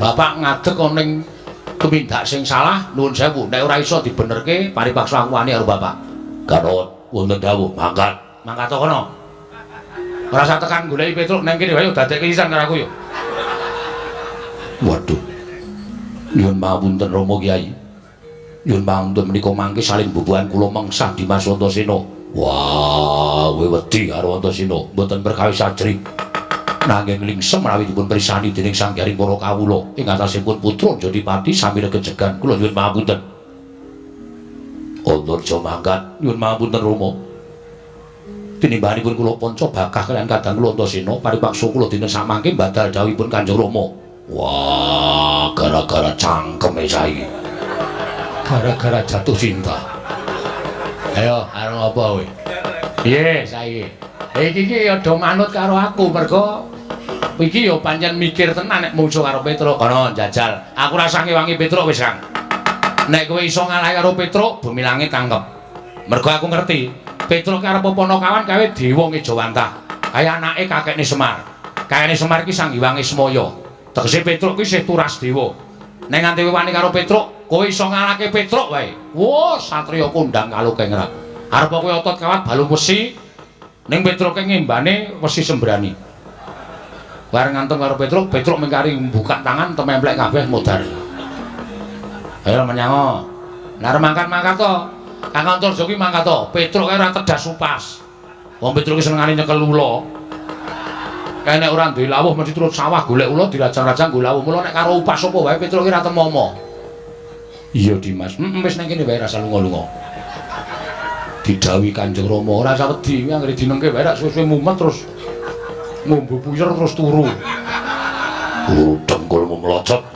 Bapak ngadeg ana ning tumindak sing salah, nuwun sewu. Nek ora iso dibenerke, paripaksa aku wani karo bapak. Gatot wonten dawuh, mangkat. Mangkat kono. Ora usah tekan goleki Petruk nang kene wae dadekke sisan karo aku yo. Waduh. Nyuwun pangapunten Rama Kyai. Nyuwun pangapunten menika mangke saling bubuhan kula mengsah Dimas Antasena. Wah, kowe wedi karo Antasena, mboten perkawis ajrih. Nanging lingsem menawi dipun pirsani dening Sang Hyang para kawula ing atasipun putra Jodipati sami regejegan. Kula nyuwun pangapunten. Antarja mangkat, nyuwun pangapunten Rama. Tinimbanipun kula panca bakah kaliyan kadang kula Antasena paripaksa kula dinten samangke badal dawuhipun Kanjeng Rama. Wah, gara-gara cangkeme saiki. Gara-gara jatuh cinta. Ayo, arep apa kowe? Piye saiki? Iki iki aja manut karo aku mergo iki ya pancen mikir tenan nek mungsuh karo Petruk. Kono jajal. Aku ora usah ngewangi Petruk wis, Kang. Nek kowe iso ngalahi karo Petruk, bumi langit tangkep. Mergo aku ngerti, Petruk arep Panakawan kawe dewa ngejawantah. Kaya anake kakekne Semar. Kakekne Semar iki Sang Hyang Ismaya. Tegese Petruk kuwi isih turas dewa. Nek nganti kowe wani karo Petruk, kowe iso ngalahke Petruk wae. Wah, satriya kondang kalukengrak. Arep kowe otot kawat balung wesi, ning Petruke ngembane wesi sembrani. Bareng ngantem karo Petruk, Petruk mengkari mbuka tangan tememplek kabeh modar. Ayo menyango. Lah arep mangkat-mangkat to. Kang Antarja kuwi mangkat to. Petruk kae ora tedas upas. Wong Petruk ki senengane nyekel ula. Kae nek ora duwe lawuh mesti turut sawah golek ula dirajang-rajang nggo lawuh. Mula nek karo upas apa wae Petruk ki ora temomo. Iya Dimas. Heeh wis nang kene wae rasa lunga-lunga. Didhawuhi Kanjeng Rama ora usah wedi, anggere dinengke wae rak suwe-suwe mumet terus ngombe puyer terus turu. Dengkulmu mlocot.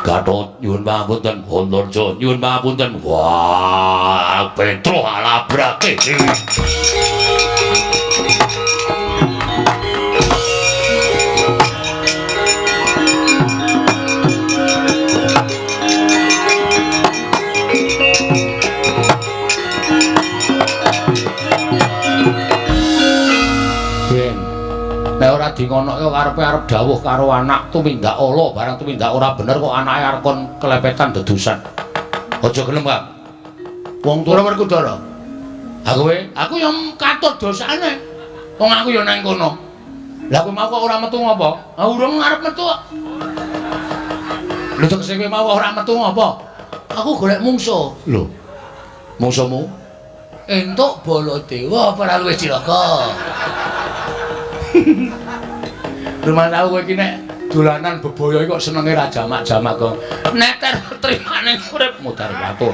Gatot nyuwun pangapunten, Antarja nyuwun pangapunten. Wah, Petruk alabrake. Nek ora dingonoke karepe arep dawuh karo anak tumindak ala, barang tumindak ora bener kok anake arep kon kelepetan dedusan. Aja gelem, Kang. Wong tuwa Werkudara. Ha kowe, aku ya katut dosane. Wong aku ya nang kono. Lah kowe mau kok ora metu ngopo? Ha urung arep metu kok. Lho tegese kowe mau ora metu ngopo? Aku golek mungsuh. Lho. Mungsuhmu? Entuk Baladewa apa ora luwih cilaka? Rumah tau kowe iki nek dolanan bebaya iki kok senenge ra jamak-jamak kok. Nek tertrimane urip mudhar watur.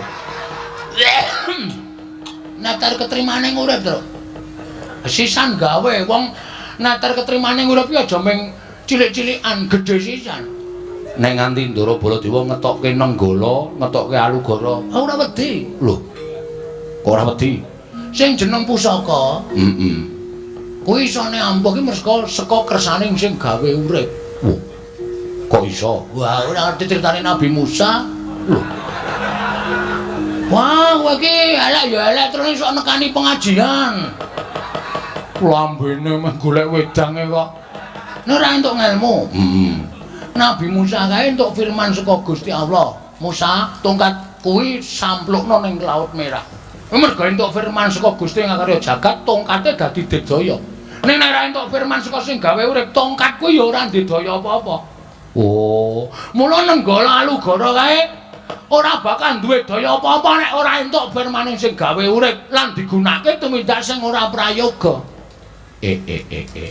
Nek ketrimane urip, Truk. Sisan gawe wong nek ketrimane urip iki aja mung cilik-cilikan, gedhe sisan. Nek nganti Ndara Baladewa ngetokke Nenggala, ngetokke Alugara, ora wedi. Lho. Kok ora wedi? Sing jeneng pusaka, heeh. Kuwi isone ampuh ki mergo saka kersane sing gawe urip. Wah. Kok iso? Wah, ora ngerti critane Nabi Musa. Lho. Wah, kowe iki elek ya elek terus iso nekani pengajian. Lambene meh golek wedange kok. Nek ora entuk ngelmu. Heeh. Nabi Musa kae entuk firman saka Gusti Allah. Musa, tongkat kuwi samplukno ning Laut Merah. Mergo entuk firman saka Gusti ngakarya jagat, tongkate dadi digdaya. Ning nek ora entuk firman saka sing gawe urip, tongkat kuwi ya ora ndedaya apa-apa. Oh, mula Nenggala Alugara kae ora bakal duwe daya apa-apa nek ora entuk firmane sing gawe urip lan digunakake tumindak sing ora prayoga.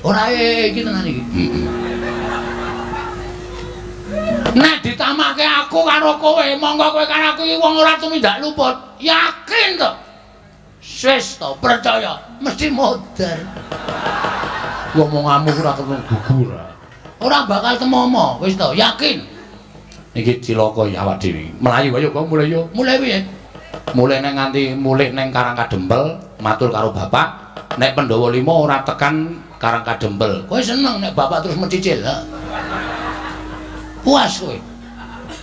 Ora iki tenan iki. Heeh. Nek ditamake aku karo kowe, monggo kowe karo aku iki wong ora tumindak luput. Yakin to? Wis to, percaya, mesti modar. Omonganmu ora ketemu gugur. Ora bakal temomo, wis to, yakin. Iki cilaka ya awak dhewe. Mlayu ayo kok mulai yo. Mulai piye? Mulih neng nganti mulih neng Karang Kadempel, matur karo bapak, nek Pandhawa 5 ora tekan Karang Kadempel. Kowe seneng nek bapak terus mencicil, ha? Puas kowe.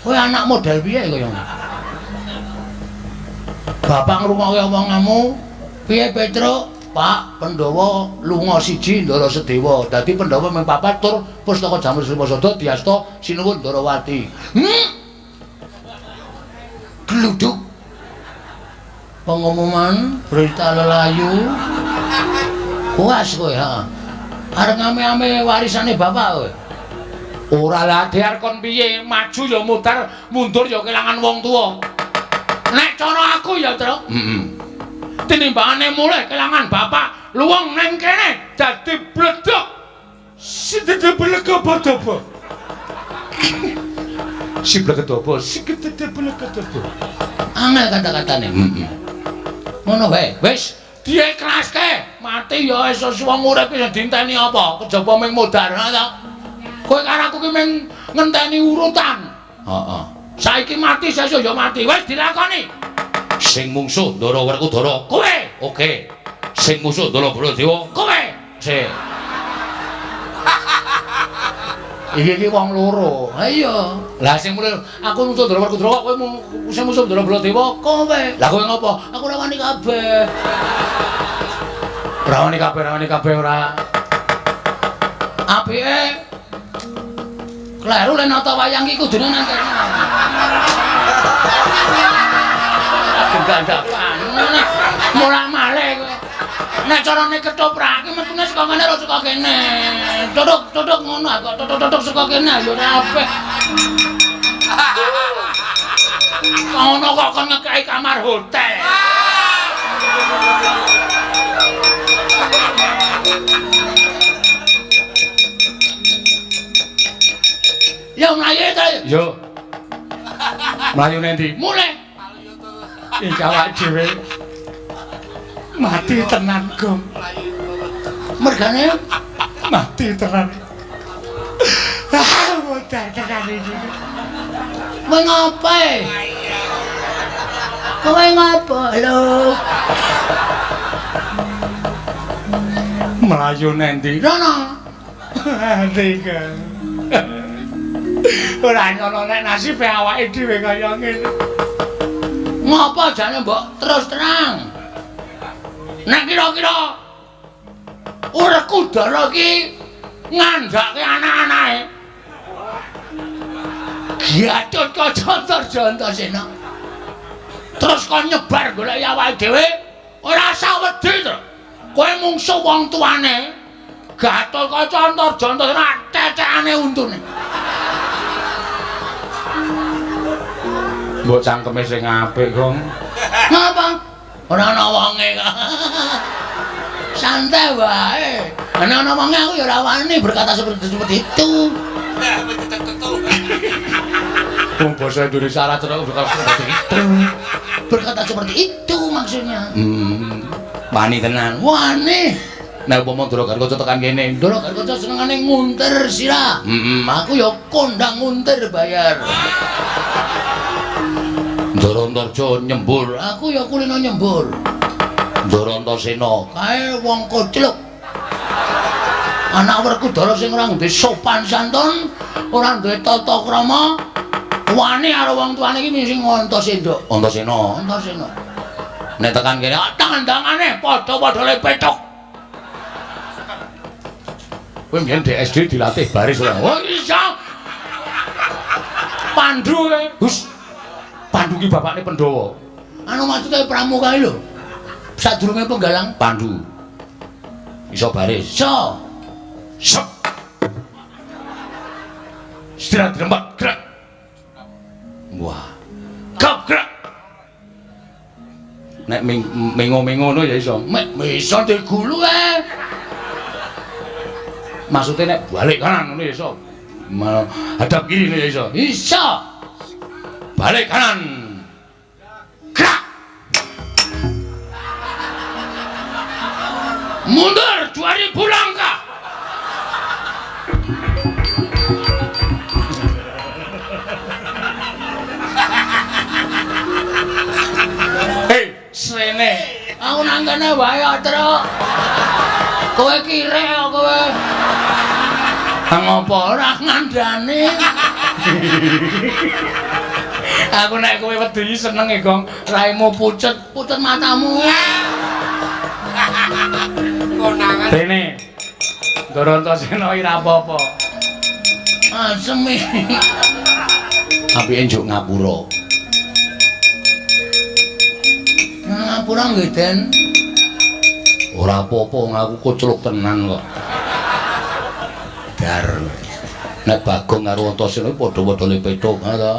Kowe anak model piye kaya ngono? Bapak ngrungokke omonganmu, piye Petruk? Pak, Pandhawa lunga siji Ndara Sedewa. Dadi Pandhawa mung papat tur pustaka Jamur Srimasada diasta sinuwun Ndarawati. Gluduk. Pengumuman berita lelayu. Puas kowe, ha. Arep ngame-ame warisane bapak kowe. Ora lah, Dhear kon piye? Maju ya mutar, mundur ya kelangan wong tuwa. Nek cara aku ya, Truk. Heeh. Tinimbangane mulih kelangan bapak, luwung neng kene dadi bledok. Sidede blegedobo. Si blegedobo, sigedede blegedobo. Angel kata-katane. Heeh. Ngono wae. Wis diiklaske, mati ya wis wong urip wis dienteni apa? Kejaba ming modar ha ta. Kowe karo aku ki ming ngenteni urutan. Heeh. Saiki mati sesuk ya mati. Wis dilakoni. Sing mungsuh Ndara Werkudara kowe. Oke. Sing musuh Ndara Baladewa kowe. Sik. Iki iki wong loro. Ha iya. Lah sing mulih aku musuh Ndara Werkudara kok kowe sing musuh Ndara Baladewa kowe. Lah kowe ngopo? Aku ora wani kabeh. Ora wani kabeh, ora wani kabeh ora. Apike kleru le nata wayang iki kudune nang kene. Gandapan. Molah-malih kowe. Nek carane ketoprak iki metune saka kene ora saka kene. Tutuk-tutuk ngono kok tutuk-tutuk saka kene ya ora apik. Ngono kok kon ngekeki kamar hotel. Ya mlayu ta. Yo. Mlayu nendi? Mulih. Iki awak dhewe mati tenan, Gong. Mergane mati tenan. Ah, modar tenan iki. Kowe ngopo? Kowe ngopo lho? Mlayu nendi? Rono. Ati, Gong. Ora ngono nek nasibe awake dhewe kaya ngene. Ngopo jane mbok terus terang? Nek kira-kira Werkudara iki ngandhake anak-anake. Gatotkaca Antarjana. Terus kon nyebar golek awake dhewe ora usah wedi to. Kowe mungsuh wong tuane. Gatotkaca Antarjana tetekane untune. Mbok cangkeme sing apik, Gong. Ngapa? Ora ana wonge kok. Santai wae. Nek ana wonge aku ya ora wani berkata seperti itu. Wong basa Indonesia ora cetha berkata seperti itu. Berkata seperti itu maksudnya. Wani tenan. Wani. Nek umpama Ndara Gatotkaca tekan kene, Ndara Gatotkaca senengane nguntir sira. Aku ya kondang nguntir bayar. Ndara Antarja nyembur, aku ya kulino nyembur. Ndara Antasena kae wong kocluk. Anak Werkudara sing ora duwe sopan santun, ora duwe tata krama, wani karo wong tuane iki sing Antasena. Antasena, Antasena. Nek tekan kene, tandangane padha-padha le pethuk. Kowe mbiyen di SD dilatih baris ora? Oh iya. Pandu kae. Hus. Pandu ki bapakne Pandhawa. Anu maksude pramuka iki lho. Sadurunge penggalang Pandu. Iso baris. Iso. Sep. Istirahat rembat gerak. Wah. Kap gerak. Nek mengo-mengo ngono ya iso. Mek iso digulu ae. Maksudnya nek balik kanan ngono ya iso. Hadap kiri ngono ya iso. Iso. Balik kanan. Gerak. Mundur 2000 langkah. Srene. Aku nang kene wae, Truk. Kowe kirek kok kowe. Ha ngopo ora ngandani? Aku nek kowe wedi seneng e, Gong. Raimu pucet, pucet matamu. Konangan. Rene. Ndara Antasena iki ra apa-apa. Asem iki. Apike njuk ngapura. Ngapura nggih, Den. Ora apa-apa, aku kocluk tenan kok. Dar. Nek Bagong karo Antasena iki padha-padha le petuk, ha ta?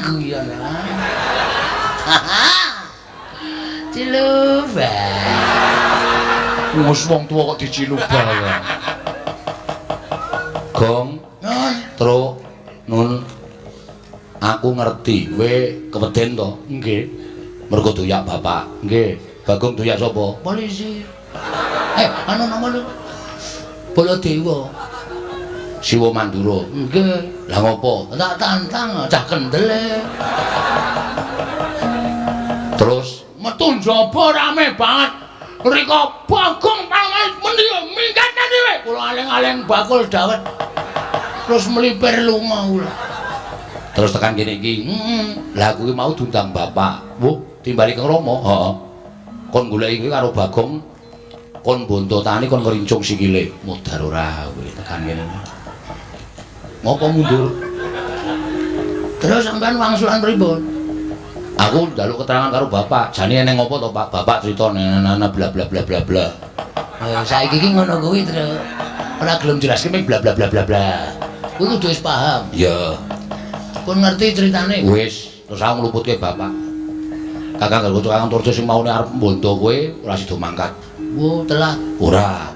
Guyon. Ciluba. Wis wong tuwa kok dicilubah ya. Gong, Nun, Truk, Nun. Aku ngerti kowe keweden to. Nggih. Mergo doyak bapak. Nggih. Bagong doyak sapa? Polisi. Anu nama lu? Baladewa. Siwa Mandura. Nggih. Lah ngopo? Tak tantang cah kendel. Terus metu njaba rame banget. Rika Bagong pamit mendi minggat dhewe. Kula aling-aling bakul dawet. Terus melipir lunga kula. Terus tekan kene iki. Heeh. Lah kuwi mau diundang bapak. Wuh, timbali kang Rama. Heeh. Kon goleki kuwi karo Bagong kon bontotane kon ngrincung sikile. Modar ora kowe tekan kene. Ngopo mundur? Terus sampean wangsulan pripun? Aku njaluk keterangan karo bapak. Jane eneng apa to, Pak? Bapak crita nana bla bla bla bla bla. Saiki iki ngono kuwi, Tru. Ora gelem jelaske ming bla bla bla bla bla. Kuwi kudu wis paham. Iya. Pun ngerti ceritane. Wis, terus aku ngluputke bapak. Kakang Garwa Kakang Antarja sing maune arep mbondo kowe ora sida mangkat. Wo, telat. Ora.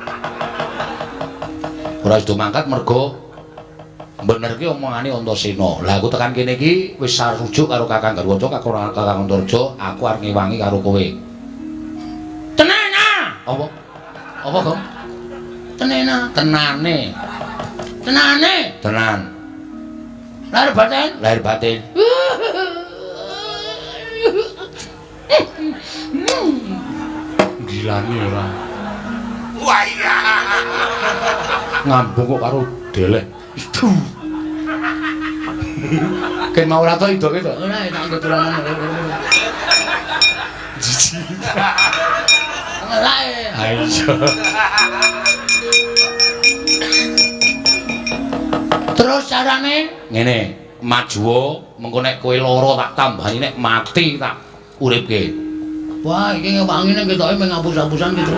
Ora sida mangkat mergo bener ki omongane Antasena. Lah aku tekan kene iki wis sarujuk karo Kakang Garwaca, Kakang Antarja, aku arep ngewangi karo kowe. Tenana. Apa? Apa, Gong? Tenena. Tenane. Tenane. Tenan. Lahir batin. Lahir batin. Gilane ora. Wah iya. Ngambung kok karo deleh. Ken mau ora to idoke to? Ora tak nggo dolanan. Jijik. Ngelake. Ha iya. Terus carane ngene, majuwa mengko nek kowe lara tak tambani, nek mati tak uripke. Wah, iki ngewangi nek ketoke mung ngapus-apusan gitu.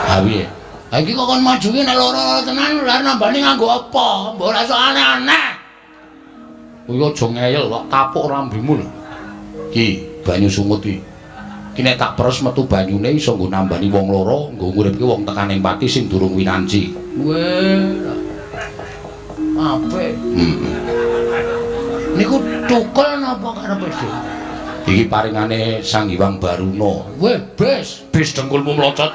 Ha piye? Ha iki kok kon maju ki nek lara tenan lha nambani nganggo apa? Mbok ora sok aneh-aneh. Kuwi aja ngeyel kok tapuk rambimu lho. Ki banyu sungut iki. Ki nek tak peres metu banyune iso nggo nambani wong lara, nggo nguripke wong tekaning pati sing durung winanci. Weh. Apik. Heeh. Niku tukul napa karepe dhewe? Iki paringane Sang Hyang Baruna. Weh, bes, bes dengkulmu mlocot.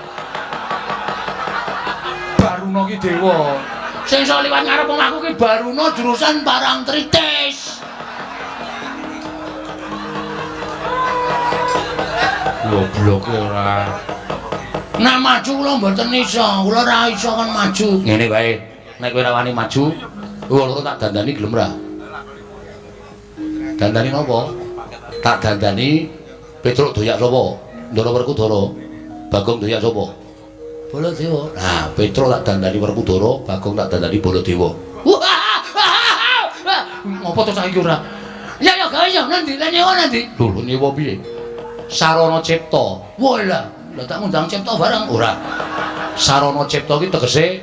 Baruna ki dewa. Sing iso liwat ngarep omahku ki Baruna jurusan Parangtritis. Gobloke ora. Nek maju kula mboten iso, kula ora iso kon maju. Ngene wae, nek kowe ora wani maju, kowe loro tak dandani gelem ra? Dandani napa? Tak dandani Petruk doyak sapa? Ndara Werkudara. Bagong doyak sapa? Baladewa. Nah, Petruk tak dandani Werkudara, Bagong tak dandani Baladewa. Ngopo to cah iki ora? Ya ya gawe ya nanti, lah nyewa nanti. Lho, nyewa piye? Sarana Cipta. Wah lah, lah tak ngundang Cipta bareng. Ora. Sarana Cipta ki tegese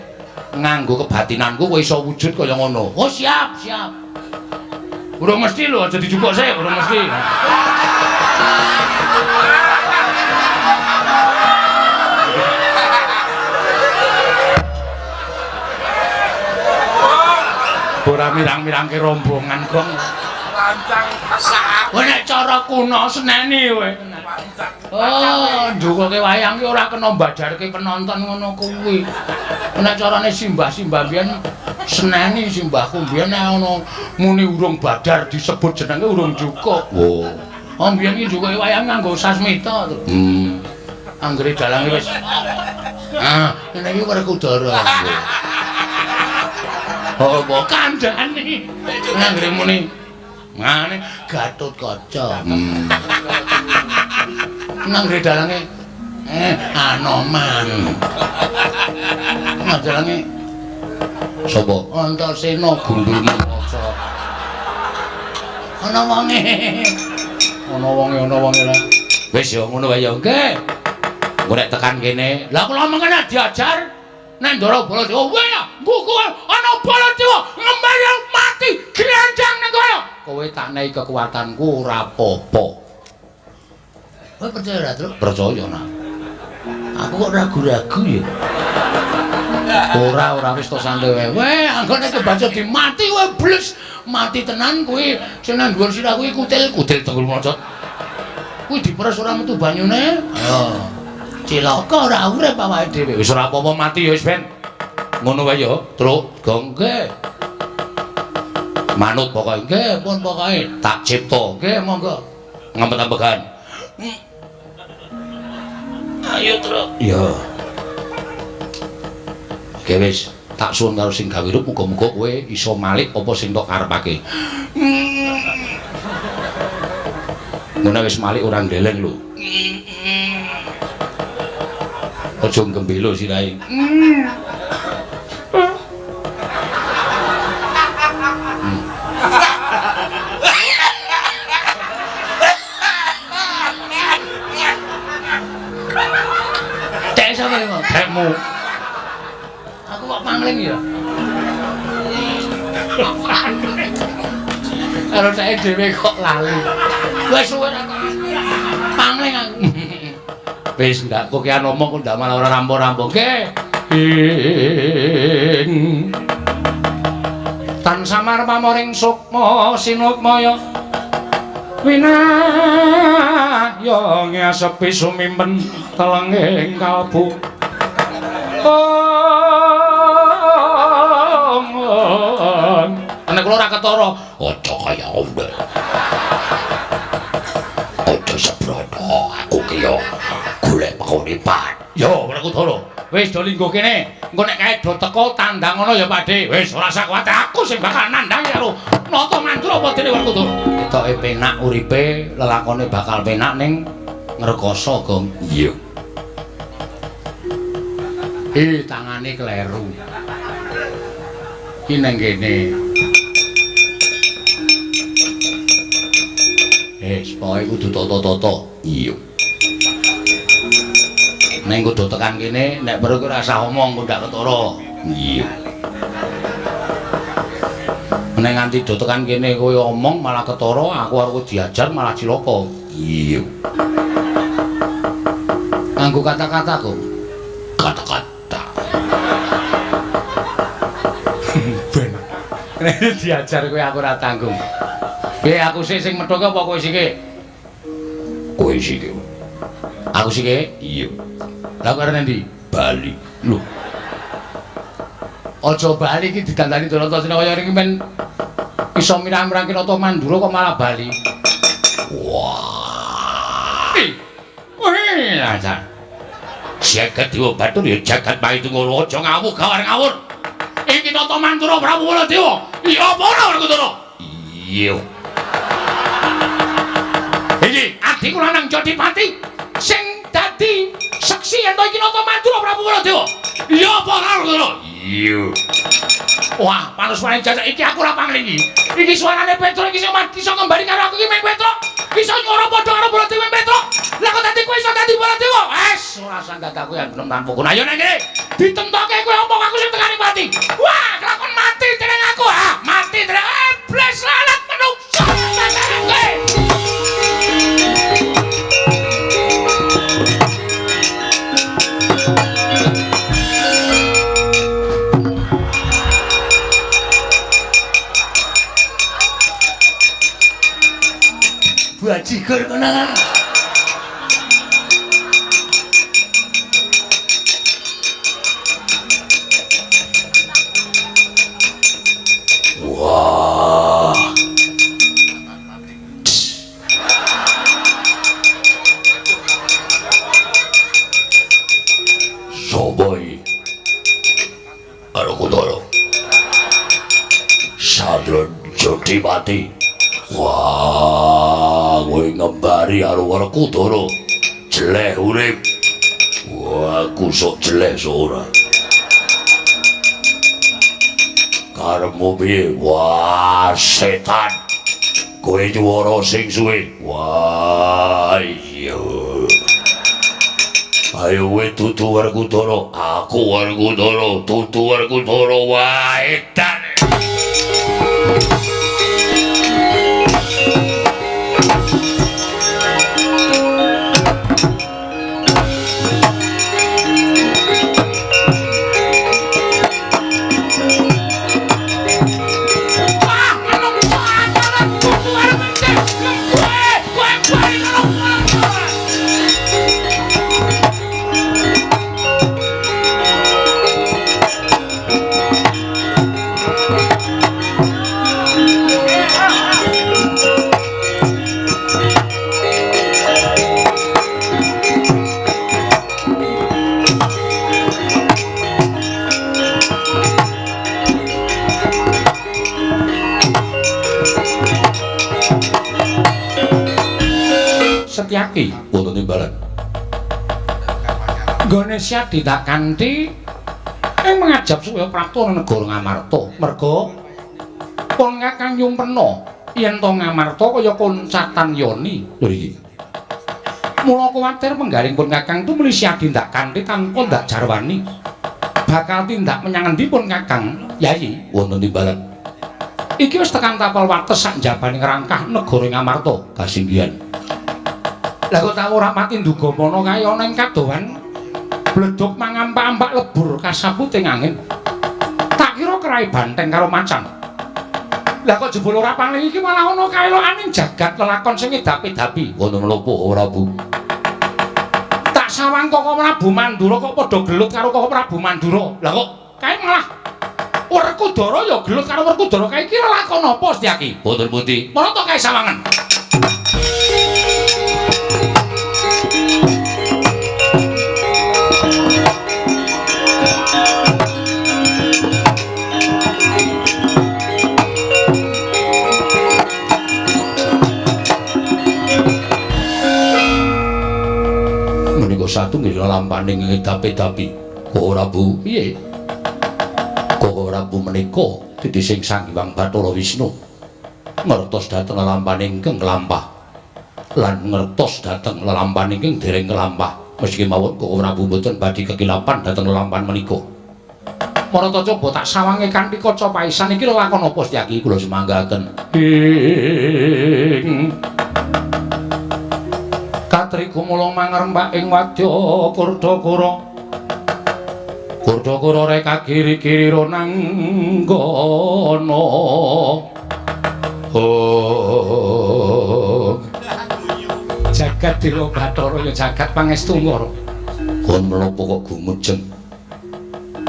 nganggo kebatinanku kowe iso wujud kaya ngono. Oh siap, siap. Urung mesti lho, aja dijupuk sik, urung mesti. Ora mirang-mirangke rombongan, Gong. Lancang sak. Kowe nek cara kuno seneni kowe. Oh, ndukoke wayang ki ora kena mbadarke penonton ngono kuwi. Nek carane simbah-simbah biyen seneni simbahku biyen nek ana muni urung badar disebut jenenge urung cukup. Oh. Oh mbiyen iki njukuke wayang nganggo sasmita to. Anggere dalange wis. Ah, ngene iki Werkudara. Oh, kok kandhane. Anggere muni ngene Gatotkaca. Anggere dalange Anoman. Dalange sapa? Antasena gundul maca. Ana wonge. Ana wonge, ana wonge lah. Wis ya ngono wae ya nggih. Engko nek tekan kene, lah kula mengene diajar nek Ndara Baladewa. Wah, nggugu ana Baladewa ngembali mati glenjang ning kono. Kowe tak nehi kekuatanku ora apa-apa. Kowe percaya ora, Truk? Percaya nah. Aku kok ragu-ragu ya. Ora wis to santai wae. Weh, anggone kebaca dimati kowe bles. Mati tenan kuwi sing nang dhuwur sirah kuwi kutil-kutil tenggul mocot. Kuwi diperes ora metu banyune. Ayo. Cilaka ora urip awake dhewe. Wis ora apa-apa mati ya wis ben. Ngono wae ya, Truk. Nggih. Manut pokoke. Nggih, pun pokoke. Tak cipta. Nggih, monggo. Ngempet-ambegan. Ayo, Truk. Iya. Oke wis, tak suwun karo sing gawe rup muga-muga kowe iso malik apa sing tok karepake. Ngono wis malik ora ndeleng lho. Aja gembelo sirahe. Tek sapa iki? Tekmu. Aku kok pangling ya. Karo teke dhewe kok lali. Wis suwe ra pangling aku. Wis ndak kokean omong kok ndak malah ora rampung-rampung. Nggih. Tan samar pamoring sukma sinukmaya winahya ngasepi sumimpen telenging kalbu. Nek kula ora ketara, aja kaya ngono. Aja sebrono, aku ki yo golek penguripan. Yo, Werkudara. Wis do lingguh kene. Engko nek kae do teko tandang ngono ya, Pakde. Wis ora usah kuwatir, aku sing bakal nandhang karo Nata Mandura apa dene Werkudara. Ketoke penak uripe, lelakone bakal penak ning ngrekoso, Gong. Iya. Tangane kleru. Ki nang kene. Pokoke kudu tata-tata. Iya. Ning kudu tekan kene, nek perlu ora usah omong kok ndak ketara. Iya. Nek nganti do tekan kene kowe omong malah ketara, aku arep diajar malah cilaka. Iya. Nganggo kata-kata kok. Kata-kata. Ben. Nek diajar kowe aku ora tanggung. Piye aku sik sing methuke apa kowe sike? Kowe sike. Aku sike? Iya. Lah kowe arep endi? Bali. Lho. Aja bali iki didandani Antasena kaya iki men iso mirang-mirangke Nata Mandura kok malah bali. Wah. Wih, aja. Jagat Dewa Batur ya jagat Maitungara aja ngawur gawar ngawur. Iki Nata Mandura Prabu Baladewa. Iya apa ora Werkudara? Iya. Iki adikku lanang Jodipati sing dadi seksi yen to iki Nata Mandura Prabu Baladewa. Iya apa ora Werkudara? Iya. Wah, panuswane jajak iki aku ora pangling iki. Iki suarane Petruk iki sing iso ngembari karo aku iki meng Petruk. Iso nyuara padha karo Baladewa Petruk. Lah kok dadi kowe iso dadi Baladewa? Wes, ora usah dadak kowe gelem tanpa guna. Ayo nang kene. Ditemtoke kowe omong aku sing tekani mati. Wah, kelakon mati teneng aku. Ah, mati teneng. Iblis lalat menungso. Kowe. Bajigur konangan. Wah. Adipati. Wah, kowe ngembari karo Werkudara. Jeleh urip. Wah, aku sok jeleh sok ora. Karepmu piye? Wah, setan. Kowe nyuwara sing suwe. Wah, iya. Ayo kowe dudu Werkudara. Aku Werkudara, dudu Werkudara. Wah, edan. Setyaki wonten timbalan. Nggone Syadi tak kanthi ing mangajab supaya prapta negara Ngamarta. Merga pun Kakang nyumpena yen to Ngamarta kaya koncatan yoni. Lho iki. Mula kuwatir penggaring pun Kakang tumuli Syadi ndak kanthi tanpa ndak jarwani. Bakal tindak menyang endi pun Kakang, Yayi? Wonten timbalan. Iki wis tekan tapel wates sak njabane ngrangkah negara Ngamarta. Kasinggihan. Lah kok tak ora mati nduga mono kae ana ing kadohan bledhog mangampak-ampak lebur kasapute angin. Tak kira kerai banteng karo macan. Lah kok jebul ora paling iki malah ana kaelokaning jagat lelakon sing ngedapi-dapi. Wonten menapa Prabu? Tak sawang Koko Prabu Mandura kok padha gelut karo Koko Prabu Mandura. Lah kok kae malah Werkudara ya gelut karo Werkudara kae iki lelakon apa Setyaki? Wonten pundi? Marata to kae sawangan. Menika satunggal lampaning ngedapi-dapi. Koko Prabu, piye? Koko Prabu menika titising Sang Hyang Bathara Wisnu ngertos dhateng lelampahan ingkang kelampah lan ngertos dhateng lelampahan ingkang dereng kelampah. Meski mawon Koko Prabu mboten badhe kekilapan dhateng lelampahan menika. Marata coba tak sawange kanthi kaca paisan iki lelakon apa Setyaki? Kula semanggaken. Ing Katri gumulung mangrembak ing wadya Kurdakura. Kurdakura reka kiri-kiri ronanggana. Oh. Jagat Dewa Bathara ya jagat pangestu ngara. Kon menapa kok gumujeng?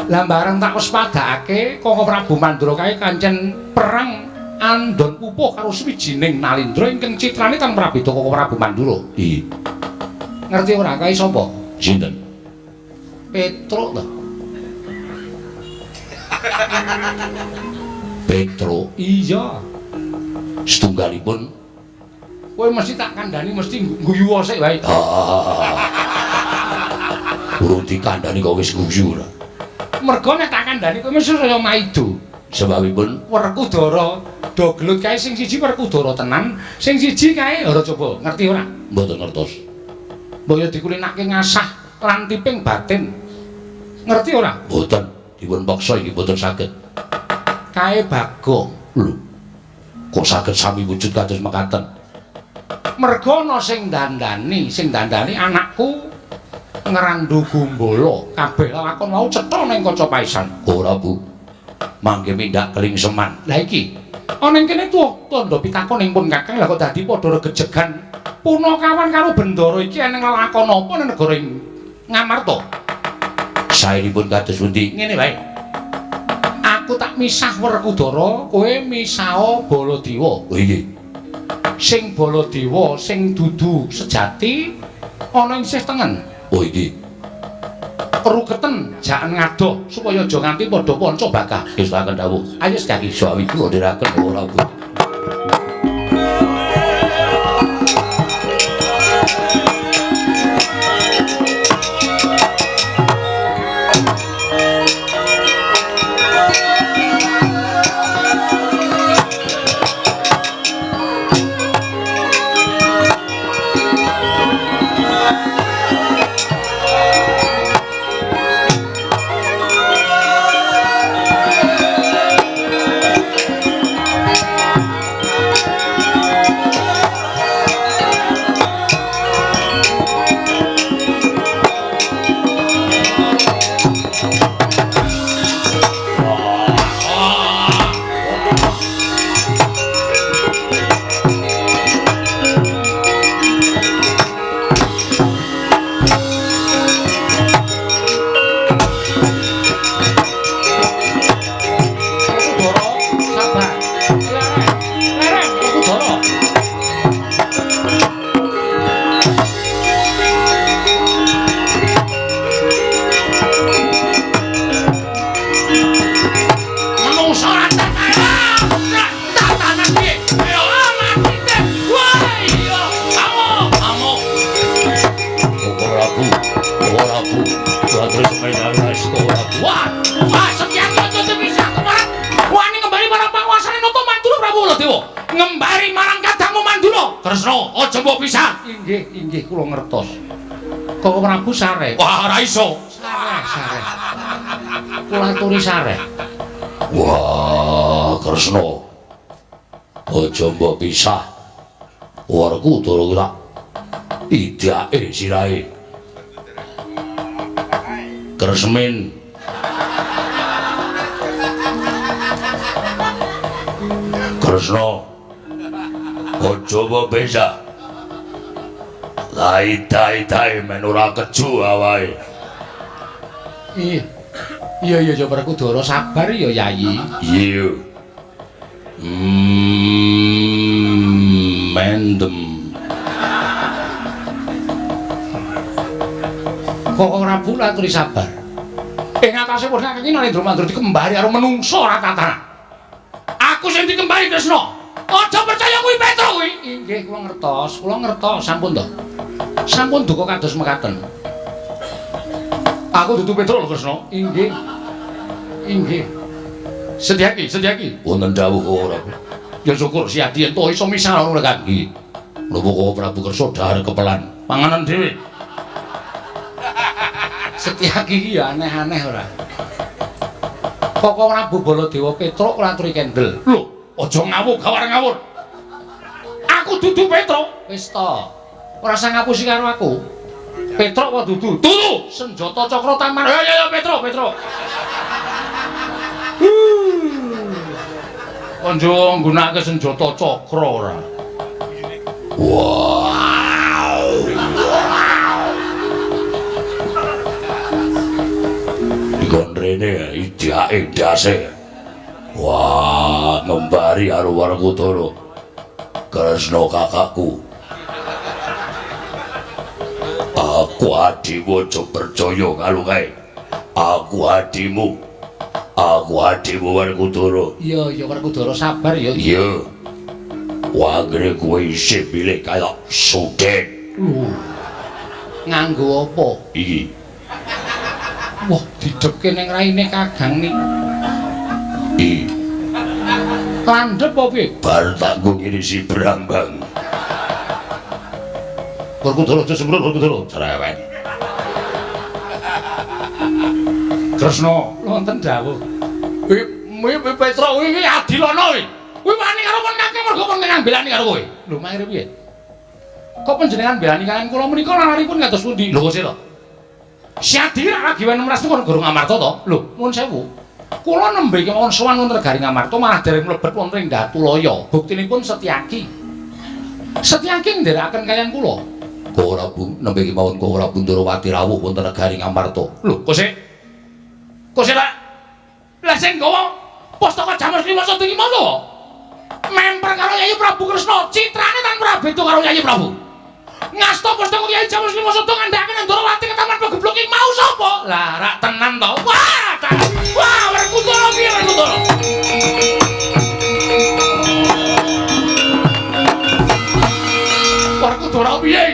Lah bareng tak waspadakake Koko Prabu Mandura kae kancen perang andon pupuh karo swijining Nalindra ingkang citrane kang prabeda Koko Prabu Mandura. Iya. Ngerti ora kae sapa? Sinten? Petruk to. Petruk. Iya. Setunggalipun kowe mesti tak kandhani mesti guyu sik wae. Urung dikandhani kok wis guyu ora. Mergo nek tak kandhani kowe mesti saya maido. Sebabipun Werkudara do gelut kae sing siji Werkudara tenan, sing siji kae ora coba ngerti ora? Mboten ngertos. Mbok ya dikulinake ngasah lan tiping batin. Ngerti ora? Mboten, dipun paksa iki mboten saged. Kae Bagong. Lho. Kok saged sami wujud kados mekaten? Mergo ana sing dandani anakku Ngrandu Gumbala. Kabeh lelakon wau cetha ning kaca paisan. Ora, Bu. Mangke mindak kelingseman. Lah iki ana ing kene tuwa tandha pitakon ing pun Kakang lah kok dadi padha regejegan. Punakawan karo Bendara iki eneng lelakon apa ning negara Ngamarta? Saenipun kados pundi? Ngene wae. Aku tak misah Werkudara, kowe misaha Baladewa. Oh iya. Sing Baladewa sing dudu sejati ana ing sisih tengen. Oh iki. Ruketen jaken ngadoh supaya aja nganti padha panca bakah. Ngestuaken dawuh. Ayo Setyaki. Suwi kula ndherekaken ora, Bu. Kresna, aja mbok pisah. Inggih, inggih kula ngertos. Koko Prabu sareh. Wah, ora iso. Sareh, sareh. Kula aturi sareh. Wah, Kresna. Aja mbok pisah. Werkudara tak idake sirahe. Kresmin. Kresna. Aja mbok pisah. Lai-tai-tai men ora keju awake. Iya. Iya iya ya Werkudara sabar ya Yayi. Iya. Mendem. Koko Prabu laturi sabar. Ing atase pun kakek iki Narendra Mandura dikembari karo menungso ora tatanan. Aku sing dikembari Kresna. Aja percaya kuwi Petro kuwi. Inggih kula ngertos, kula ngertos sampun to. Sampun duka kados mekaten. Aku dudu Petro lho Kresna. Inggih. Inggih. Sedyaki, Sedyaki. Wonten dawuh ora. Ya syukur Siadi ento iso misah karo Kang. Nggih. Napa kok Prabu Kersa dhahar kepelan? Panganan dhewe. Setyaki iki ya aneh-aneh ora. Koko Prabu Baladewa Petruk ora aturi kendel. Lho, aja ngawur gawar ngawur. Aku dudu Petruk. Wis to. Ora usah ngapusi karo aku. Petruk apa dudu? Dudu. Senjata cakra taman. Ya ya ya Petruk, Petruk. Kanjo nggunakake senjata cakra ora. Wow. Dikon rene idake ndase. Wah, ngembari karo Werkudara. Kresna kakakku. Aku adimu aja percaya karo kae. Aku adimu. Aku adimu Werkudara. Iya, iya Werkudara sabar ya. Iya. Wangre kowe isih milih kaya sudet. Nganggo apa? Iki. Wah, didhepke ning raine Kakang niku. Iki. Landhep apa piye? Bar tak nggo ngirisi brambang. Werkudara aja sembrut Werkudara. Cerewet. Kresna, wonten dawuh. Kuwi Petro kuwi adilana kuwi. Kuwi wani karo pun kakek mergo pun ngambilani karo kowe. Lho, mangre piye? Kok panjenengan mbelani kalian kula menika lalaripun kados pundi? Lho kok sira? Siadi rak lagi 16 niku negara Ngamarta to? Lho, nuwun sewu. Kula nembe kemawon sowan wonten negari Ngamarta malah dereng mlebet wonten ing Datulaya. Buktinipun Setyaki. Setyaki nderekaken kalian kula. Kok ora nembe kemawon kok ora Ndrawati rawuh wonten negari Ngamarta. Lho, kok sik? Kok sik lah? Lah sing nggawa pustaka Jamus Lima Satu iki to? Memper karo Yayi Prabu Kresna, citrane tan ora beda karo Yayi Prabu. Ngasta pustaka Kyai Jamus Lima Sada ngandhakake Ndrawati ke taman pegeblok iki mau sapa? Lah rak tenan to. Wah, wah Werkudara piye Werkudara? Werkudara piye?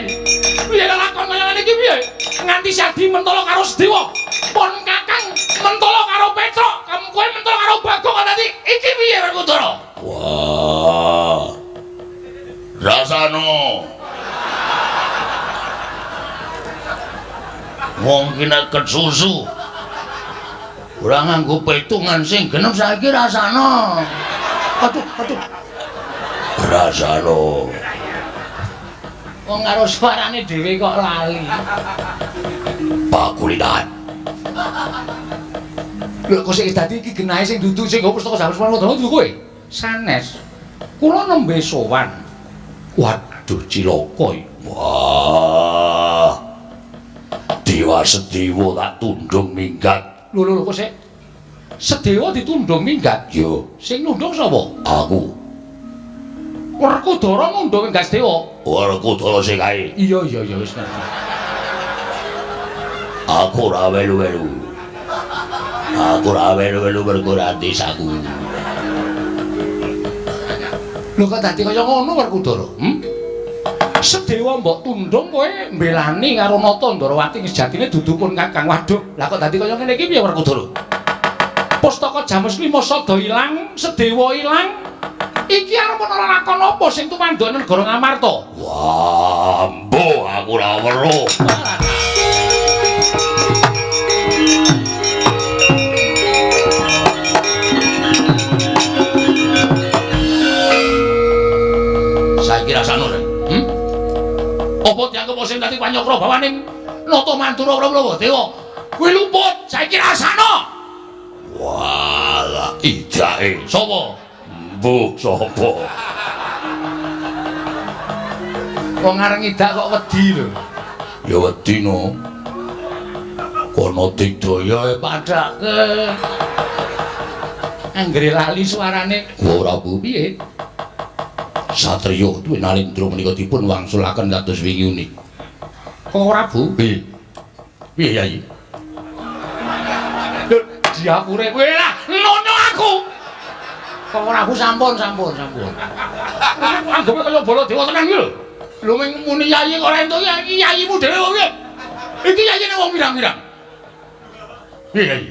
Piye lakon kaya ngene iki piye? Nganti Siadi mentolo karo Sedewa. Pon Kakang mentolo karo Petruk, kowe mentolo karo Bagong kok dadi iki piye Werkudara? Wah. Rasano. Wong ki nek kesusu ora nganggo petungan sing genep saiki rasano. Aduh, aduh. Rasano. Wong karo suarane dhewe kok lali. Pakulinan. Lho kok sik dadi iki genahe sing dudu sing nggo pustaka Jamus Manwadana dudu kowe? Sanes. Kula nembe sowan. Waduh cilaka iki. Wah. Dewa Sedewa tak tundung minggat. Lho lho kok sik. Sedewa ditundung minggat? Yo. Sing nundung sapa? Aku. Werkudara ngundung minggat Sedewa. Werkudara sing kae. Iya iya iya wis ngerti. Aku ora welu-welu. Aku ora welu-welu mergo ora desaku. Lho kok dadi kaya ngono Werkudara? Sedewa mbok tundung kowe mbelani karo Nata Ndrawati sejatine dudu pun Kakang. Waduh, lah kok dadi kaya ngene iki piye Werkudara? Pustaka Jamus Lima Sada ilang, Sedewa ilang. Iki arep ana lakon apa sing tumanduk negara Ngamarta? Wah, mbuh aku ora weruh. Saiki rasane, Apa dianggep sing dadi panyokra bawaning Nata Mandura Prabawa Dewa? Kuwi luput, saiki rasane. Walah, idake sapa? Mbuh sapa? Wong areng idak kok wedi lho. Ya wedi no. Kono digdaya padake. Anggere lali suarane. Ora bu piye? Satriya duwe Nalendra menika dipun wangsulaken kados wingi uni. Kok ora bu? Piye? Piye Yai? Lho diapure kowe lah nono aku. Kok ora aku sampun. Anggepe kaya Baladewa tenan iki lho. Lho mung muni yai kok ora entuk iki yayimu dhewe kok piye? Iki yayine wong pirang-pirang. Piye Yai?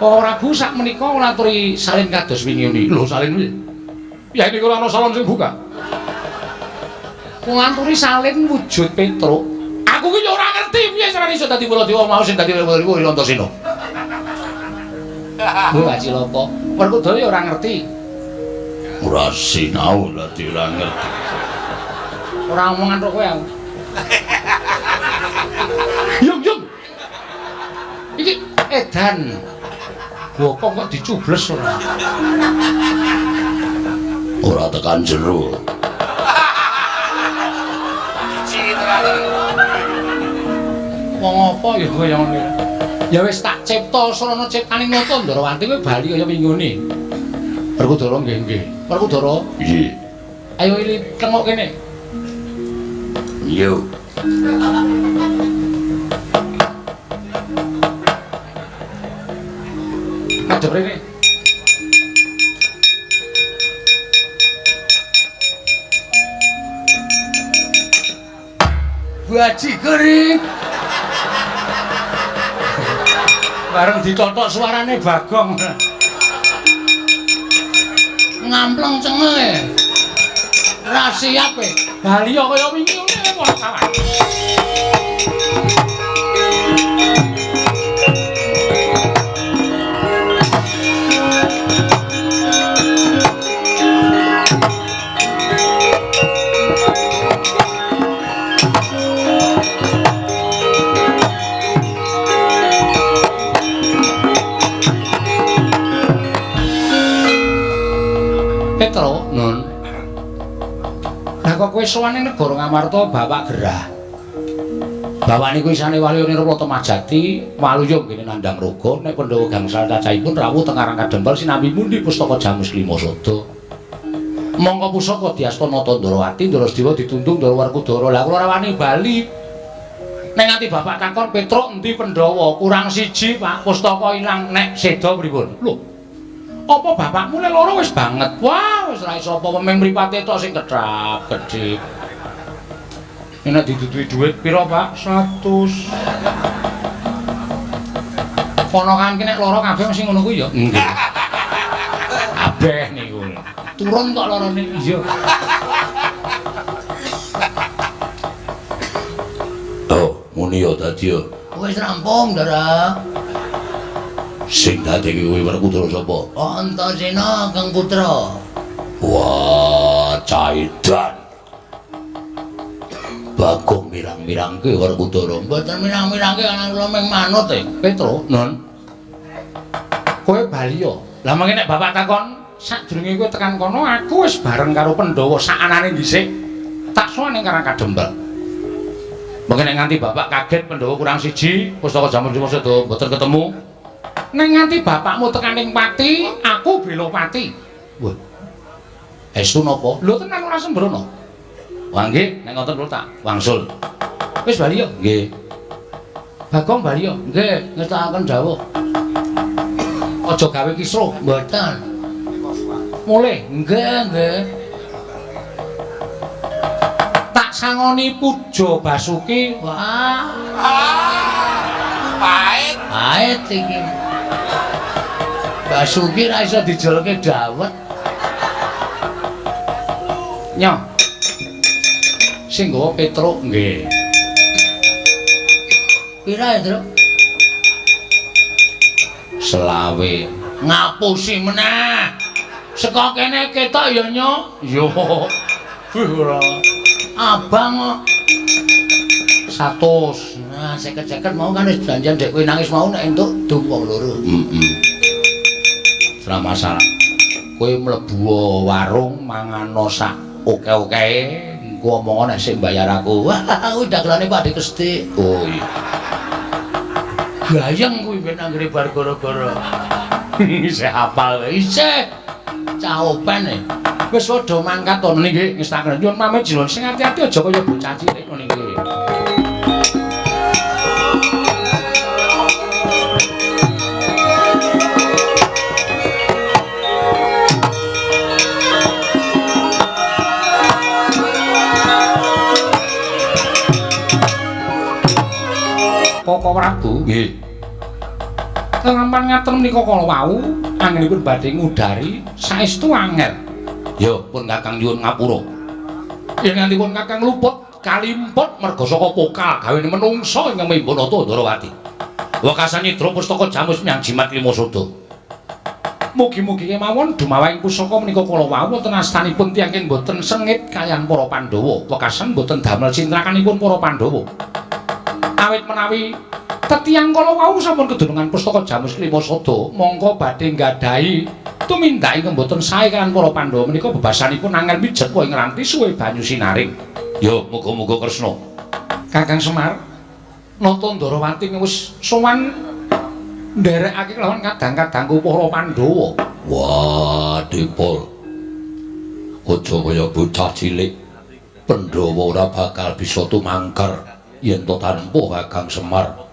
Kok ora bu sak menika ora aturi salin kados wingi uni. Lho salin piye? Ya ini kalau ana salon sing buka. Wong anturi salin wujud Petruk. Aku ki yo ora ngerti piye carane iso dadi Baladewa mau sing dadi Baladewa Antasena. Wah cilaka. Werkudara yo ora ngerti. Ora sinau dadi ora ngerti. Ora omongan karo kowe aku. Yung yung. Iki edan. Bokong kok dicubles ora. Ora tekan jero. Wong apa ya kowe yang ngene? Ya wis tak cipta srana ciptaning nata Ndrawati kowe bali kaya wingune. Werkudara nggih nggih. Werkudara? Nggih. Ayo ili tengok kene. Yo. Madhep rene. Baji kering. Bareng ditotok suarane Bagong. Ngampleng cengenge. Ra siap e. Bali kaya wingi ngene ora kawan. Petro, Nun. Lah kok kowe sowan ning negara Ngamarta bapak gerah. Bapak niku isane Waluya Nirwata Majati, Waluya nggene nandhang raga, nek Pandhawa gangsal cacahipun rawuh teng Karang Kadempel sinambi pundi pustaka Jamus Lima Sada. Mongko pusaka diasta Nata Ndrawati, Ndrasdewa ditundung Ndara Werkudara. Lah kula ora wani bali. Nek nganti bapak takon Petruk endi Pandhawa, kurang siji Pak, pustaka ilang nek seda pripun? Lho. Apa bapakmu le loro wis banget? Wah, wis ra iso apa ming mripate tok sing kedhap kedhip. Nek diduduhi dhuwit pira, Pak? 100. Ponakan ki nek loro kabeh mesti ngono kuwi ya. Nggih. Kabeh niku. Turun kok lorone. Iya. Oh, muni ya dadi ya. Wis rampung, Ndara. Sing dadi kuwi Werkudara sapa? Antasena Kang Putra. Wah, caidan. Bagong mirang-mirangke Werkudara. Mboten mirang-mirangke ana kula mung manut e. Petro, Nun. Kowe bali yo. Lah mangke nek bapak takon sadurunge kowe tekan kono aku wis bareng karo Pandhawa sakanane dhisik. Tak sowan ning Karang Kadempel. Mangke nek nganti bapak kaget Pandhawa kurang siji, pustaka Jamus Lima Sada mboten ketemu. Nek nganti bapakmu tekan ning pati, aku bela pati. Wah. Estu napa? Lho tenan ora sembrono. Wah nggih, nek ngoten kula tak wangsul. Wis bali yo. Nggih. Bagong bali yo. Nggih, ngetakaken dawuh. Aja gawe kisruh. Mboten. Mulih. Nggih, nggih. Tak sangoni puja Basuki. Wah. Pahit. Pahit iki. Basuki ra iso dijolke dawet. Nyoh. Sing nggawa Petruk nggih. Pira ya, Truk? Selawe. Ngapusi meneh. Saka kene ketok ya, Nyo. Yo. Wih ora. Abang kok 100. Nah, seket-seket mau kan wis janjian dek kowe nangis mau nek entuk dum wong loro. Heeh. Ora masalah. Kowe mlebu warung mangano sak oke-oke, engko omong nek sing bayar aku. Wah, kuwi dagelane Pak Dik Kestik. Oh iya. Gayeng kuwi ben anggere bar gara-gara. Isih hafal wae. Isih. Cah open e. Wis padha mangkat to nggih, ngestaken. Nyuwun pamit jero sing ati-ati aja kaya bocah cilik ngene nggih. Koko Prabu nggih. Lengampan ngaten menika kala wau anggenipun badhe ngudari saestu angel. Ya pun Kakang nyuwun ngapura. Yen nganti pun Kakang luput kalimput merga saka pokal gawene menungsa ingkang mimba nata Ndarawati. Wekasan nyidra pustaka jamus menyang jimat lima sada. Mugi-mugi kemawon dumawahing pusaka menika kala wau wonten astanipun tiyang ingkang boten sengit kaliyan para Pandhawa. Wekasan boten damel cintrakanipun para Pandhawa. Awit menawi tetiyang kala wau sampun kedunungan pustaka jamus lima sada mongko badhe nggadahi tumindak ingkang boten sae kaliyan para Pandhawa menika bebasanipun angel mijet ing ngranti suwe banyu sinaring. Ya muga-muga Kresna. Kakang Semar nata Ndarawati wis sowan nderekake kelawan kadang-kadangku para Pandhawa. Wah, Dipol. Aja kaya bocah cilik. Pandhawa ora bakal bisa tumangkar yen to tanpa Kakang Semar.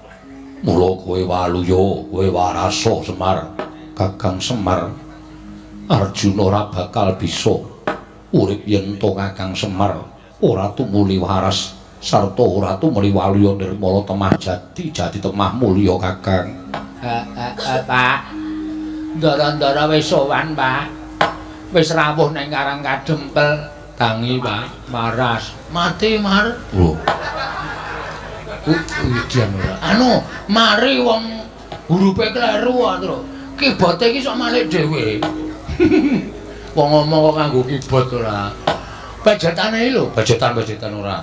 Mula kowe waluya, kowe warasa Semar. Kakang Semar, Arjuna ora bakal bisa urip yen to Kakang Semar ora tumuli waras sarta ora tumuli waluya nirmala temah jati jati temah mulya Kakang. Pak, ndara-ndara wis sowan, Pak. Wis rawuh nang Karang Kadempel. Tangi, Pak, waras. Mati, Mar. Lho. Ujian ora. Anu, mari wong hurufe kleru to. Keyboard iki sok malik dhewe. Wong ngomong kok nganggo keyboard ora. Pejetane iki lho, pejetan-pejetan ora.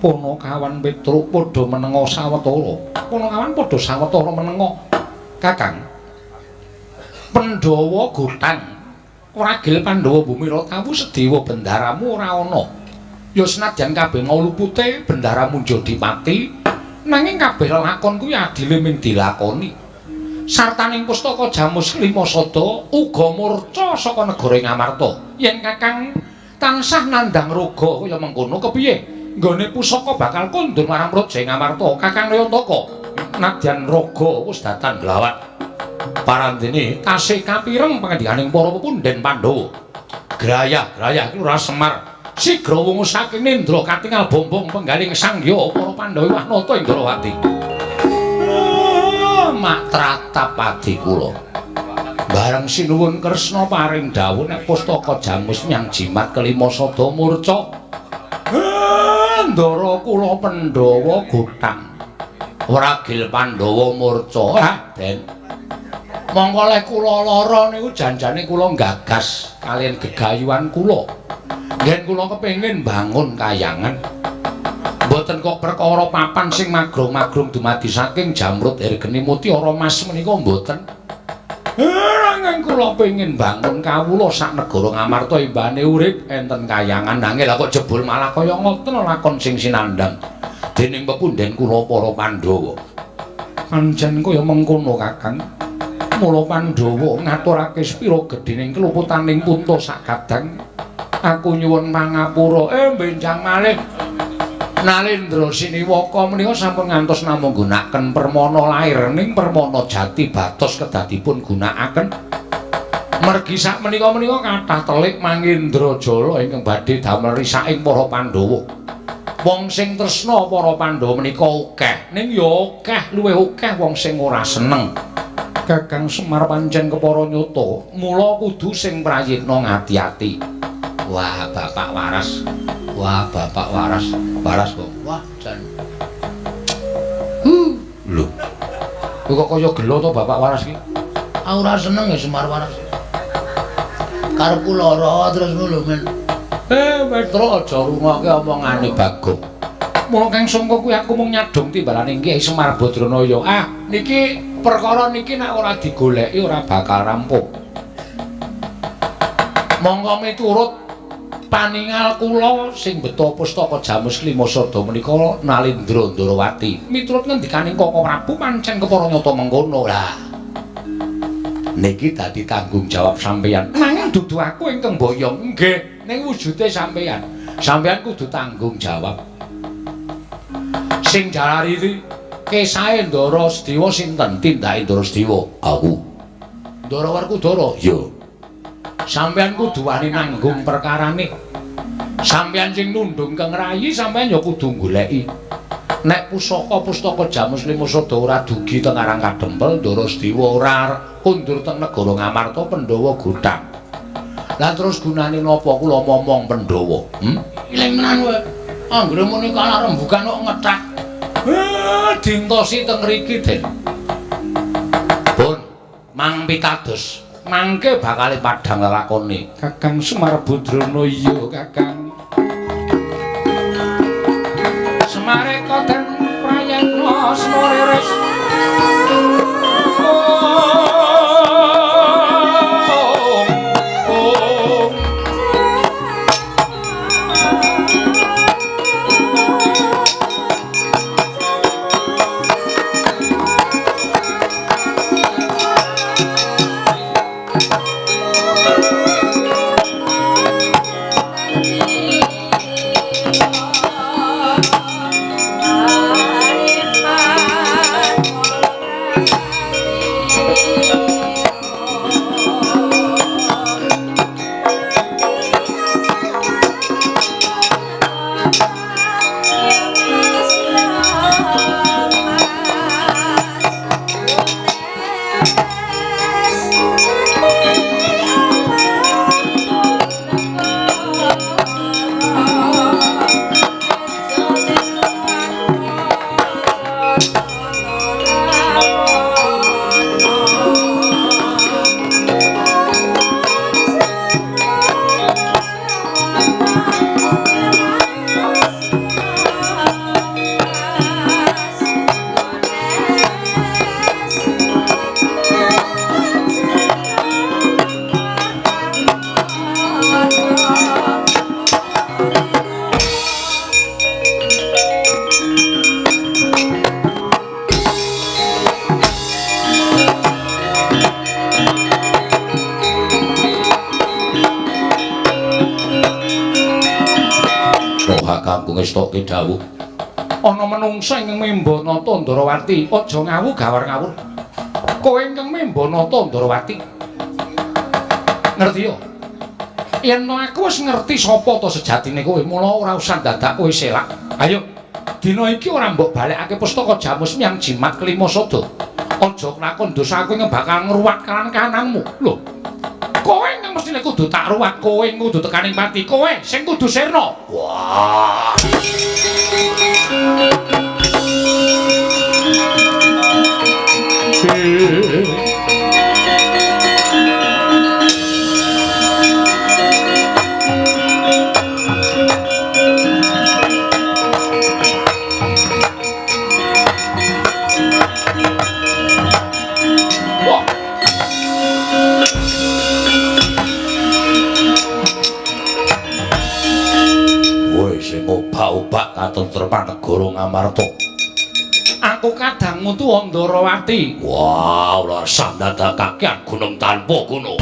Punakawan Petruk padha menenga sawetara. Punakawan padha sawetara menenga. Kakang. Pandhawa gotang. Ragil Pandhawa bumi Ratawu Sedewa bendaramu ora ana. Ya senadyan kabeh mau lupute bendaramu njadi pati, nanging kabeh lelakon kuwi adile ming dilakoni. Sartaning pustaka jamus lima sada uga murca saka negara Ngamarta. Yen Kakang tansah nandhang roga kaya mengkono kepiye? Nggone pusaka bakal kondur marang Praja Ngamarta. Kakang Nayantaka nadyan raga wis datan glawat. Parandene tasih kapireng pangandikaning para pepundhen Pandhawa. Grayah-grayah iki ora Semar. Sigra wungu saking nendra katingal bombong penggaling sangya para Pandhawa wah nata ing Ndarawati. Mak tratap adi kula. Bareng sinuwun Kresna paring dawuh nek pustaka jamus nyang jimat kelima sada murca. Ndara kula Pandhawa gotang. Wragil Pandhawa murca. Ah, Den. Mongko leh kula lara niku janjane kula nggagas kaliyan gegayuhan kula. Ngen kula kepengin bangun kayangan. Mboten kok perkara papan sing magrong-magrong dumadi saking jamrut ergeni mutiara mas menika mboten. Nanging kula pengin bangun kawula sak negara Ngamarta imbane urip enten kayangan. Nanging lha kok jebul malah kaya ngoten lakon sing sinandhang dening pepundhen kula para Pandhawa. Pancen kaya mengkono Kakang. Mula Pandhawa ngaturake sepira gedhening keluputaning punta sakadang. Aku nyuwun pangapura. Benjang malih. Nalendra Siniwaka menika sampun ngantos namung nggunakaken permana lair ning permana jati batos kedadipun gunakaken. Mergi sak menika-menika kathah telik Mangindrajala ingkang badhe damel risaking para Pandhawa. Wong sing tresna para Pandhawa menika akeh, ning ya akeh luwih akeh wong sing ora seneng. Kakang Semar pancen kepara nyata, mula kudu sing prayitna ngati-ati. Wah, bapak waras. Wah, bapak waras. Waras kok. Wah, jan. Lho. Kok kaya gelo to bapak waras iki? Aku ora seneng ya Semar waras. Karepku lara terus lho men. Petro aja rungokke omongane Bagong. Mula Kang Sangka kuwi aku mung nyadong timbalane Kyai Semar Badranaya. Ah, niki perkara niki nek ora digoleki ora bakal rampung. Monggo miturut paningal kula sing beto pustaka Jamus Lima Sada menika Nalindra Ndarawati. Miturut ngendikaning Koko Prabu pancen kepara nyata mengkono. Lah, niki dadi tanggung jawab sampeyan. Nanging dudu aku ingkang boyong. Nggih, ning wujude sampeyan. Sampeyan kudu tanggung jawab. Sing jalari iki kesahe Ndara Sediwa sinten? Tindake Ndara Sediwa. Aku. Ndara Werkudara? Iya. Sampeyan kudu wani nanggung perkarane. Sampeyan sing nundung kang rayi, sampeyan ya kudu goleki. Nek pusaka-pustaka Jamus Lima Sada ora dugi teng Karang Kadempel, Ndara Sediwa ora kundur teng negara Ngamarta, Pandhawa gothang. Lah terus gunane napa kula momong Pandhawa? Iling menan kowe. Anggere muni kalah rembugan kok ngethak. Dintosi teng mriki, Den. Pun mang pitados. Mangke bakal padhang lelakone. Kakang Semar Badrana iya, Kakang. Semareka den prayatna semariris. Kakang ngestokke dawuh. Ana menungsa ingkang memba nata Ndarawati, aja ngawu gawar ngawur. Kowe ingkang memba nata Ndarawati. Ngerti ya? Yen aku wis ngerti sapa ta sejatine kowe, mula ora usah dadak kowe selak. Ayo, dina iki ora mbok balekake pustaka Jamus miyang jimat kelima sada. Aja lakon dosa aku ingkang bakal ngruwat kanan-kananmu. Lho. Kowe ingkang mestine kudu tak ruwat, kowe kudu tekaning pati, kowe sing kudu sirna. Wah. Obak-obak katentreman negara Ngamarta. Aku kadangmu tuwa Ndarawati. Wah, ora sah ndadakake gunung tanpa gunung.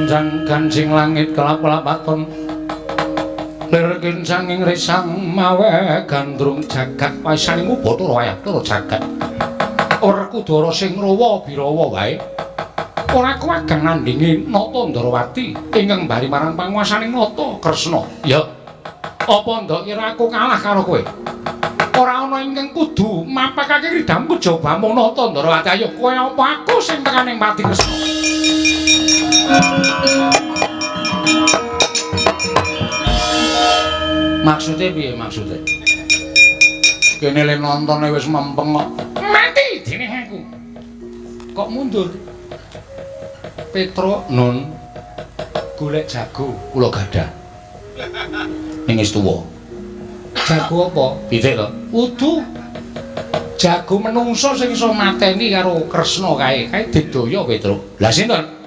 Gonjang ganjing langit kelap-kelapaton lir kincanging risang mawe gandrung jagat waisaning Bathara wayah Bathara jagat Werkudara sing rawa birawa wae ora kuwagang nandhingi Nata Ndarawati ingkang bari marang panguwasaning Nata Kresna. Ya apa ndok kira aku kalah karo kowe? Ora ana ingkang kudu mapakake ridhamku jaba mung Nata Ndarawati. Ayo kowe apa aku sing tekaning pati Kresna? Maksude piye maksude? Kene le nontone wis mempeng kok. Mati dene aku. Kok mundur? Petruk nun golek jago kula gadah. Ning wis tuwa. Jago apa? Pitik to? Udu. Jago menungso sing iso mateni karo Kresna kae. Kae digdaya Petruk. Lah sinten?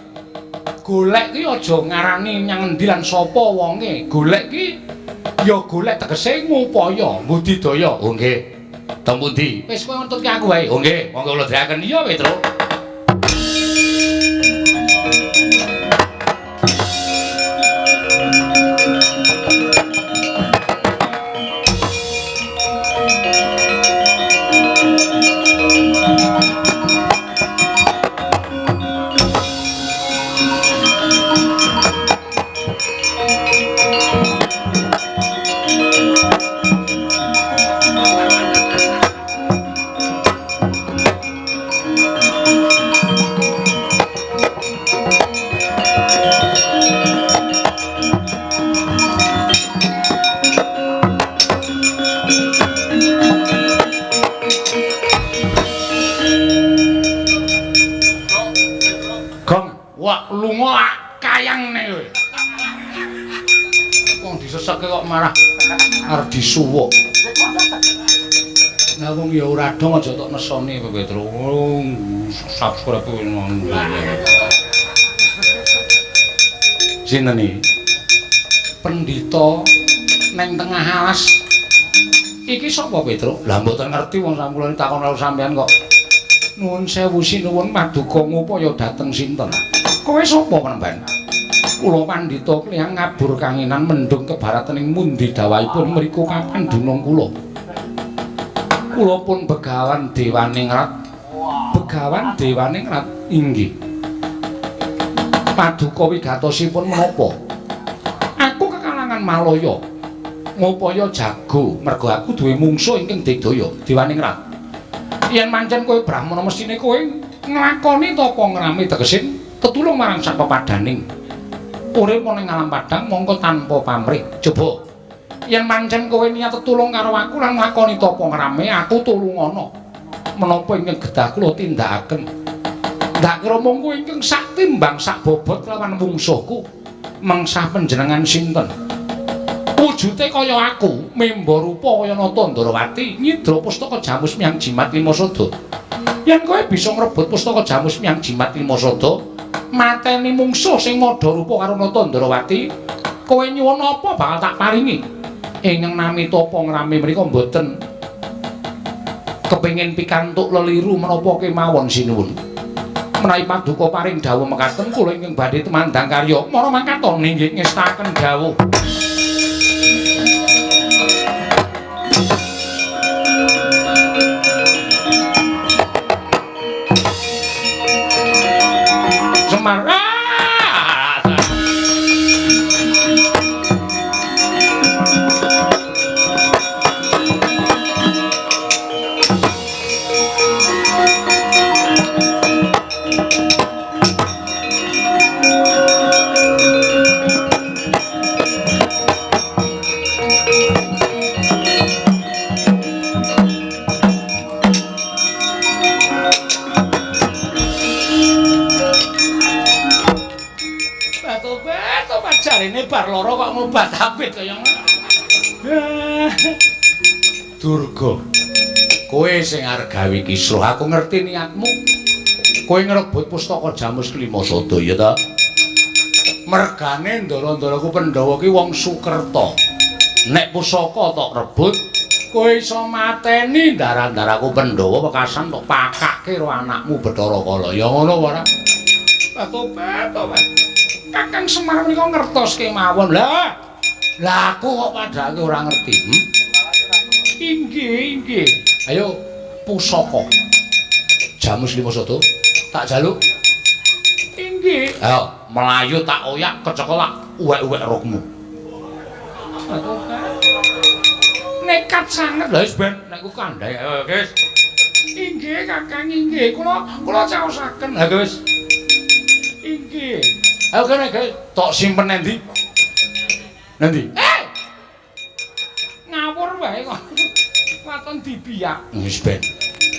Golek ki aja ngarani nyang endi lan sapa wonge. Golek ki ya golek tegese ngupaya budidaya. Oh nggih. Teng pundi? Wis kowe ngentutke aku wae. Oh nggih, monggo kula dherekaken. Iya, Petruk. Disuwuk. Lah wong ya ora dong aja tok nesoni Petruk. Subscribe ngono. Sinten iki? Pendhita neng tengah alas. Iki sapa Petruk? Lah mboten ngerti wong sampeyan takon karo sampeyan kok. Nuwun sewu sinuwun paduka ngupaya dhateng sinten? Kowe sapa penemban? Kula pandhita kliyang ngabur kanginan mendung kebaratening mundi dawahipun mriku kapan dunung kula. Kula pun begawan dewaningrat. Begawan dewaningrat inggih. Paduka wigatosipun menapa? Aku kekalangan Malaya. Ngupaya jago mergo aku duwe mungsuh ingkang digdaya dewaningrat. Yen mancen kowe brahmana mesthine kowe nglakoni tapa ngrame tegese tetulung marang sapepadaning. Urip ana ing alam padhang mongko tanpa pamrih. Coba yen mancen kowe niat tetulung karo aku lan nglakoni tapa ngrame, aku tulungana. Menapa ingkang gedah kula tindakaken? Ndak kira mung kowe ingkang sak timbang sak bobot lawan mungsuhku. Mengsah panjenengan sinten? Wujute kaya aku, memba rupa kaya Nata Ndarawati, nyidra pustaka Jamus Miang Jimat Lima Sada. Yen kowe bisa ngrebut pustaka Jamus Miang Jimat Lima Sada, mateni mungsuh sing madha rupa karo Nata Ndarawati, kowe nyuwun apa bakal tak paringi. Ingkang nami tapa ngrame mriku mboten kepengin pikantuk leliru menapa kemawon sinuwun. Menawi paduka paring dawuh mekaten kula ingkang badhe tumandang karya mara mangkat ninggih ngestaken dawuh. Semar. Jarene bar lara kok ngobat abit kaya ngono. Durga, kowe sing arep gawe kisruh, aku ngerti niatmu. Kowe ngrebut pustaka Jamus Klima Sada ya ta? Mergane ndara-ndaraku Pandhawa ki wong Sukerta. Nek pusaka tok rebut, kowe iso mateni ndara-ndaraku Pandhawa wekasan tok pakake karo anakmu Bathara Kala. Ya ngono ora? Tobat, tobat. Kakang Semar menika ngertos kemawon. Lah, lah aku kok padhake ora ngerti. Inggih, inggih. Ayo pusaka. Jamus 5 soto tak jaluk. Inggih. Ayo mlayu tak oyak kecekel tak uwek-uwek rokmu. Nekat sanget. Lah wis ben nek ku kandhane. Ayo guys. Inggih Kakang inggih. Kula caosaken. Lah wis. Inggih. Ayo kene guys, tok simpen endi? Endi? Eh. Ngawur wae kok. Waton dibiyak. Wis ben.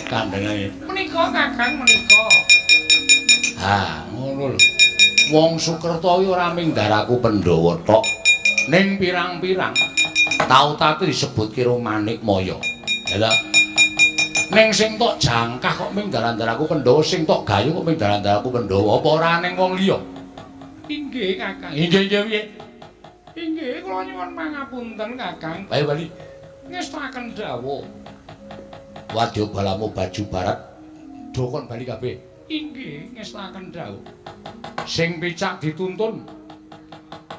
Kandhane. Menika Kakang menika. Ha, ngono lho. Wong Sukerta iki ora mung ndaraku Pandhawa tok. Ning pirang-pirang tau-tau disebutke karo Manikmaya. Ya ta? Ning sing tok jangkah kok mung ndaran-ndaraku Pandhawa, sing tok gayu kok mung ndaran-ndaraku Pandhawa, apa ora ning wong liya? Inggih Kakang. Inggih inggih piye? Inggih kula nyuwun pangapunten Kakang. Ayo bali. Ngestakaken dawuh. Wadya balamu baju barat dokon bali kabeh. Inggih ngestakaken dawuh. Sing picak dituntun,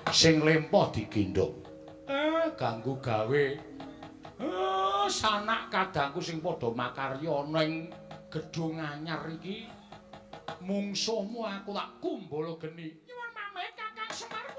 sing lempoh digendhong. Ganggu gawe. Sanak kadangku sing padha makarya ning gedhung anyar iki. Mungsuhmu aku tak kumbala geni. Nyuwun pamit Kakang Semar.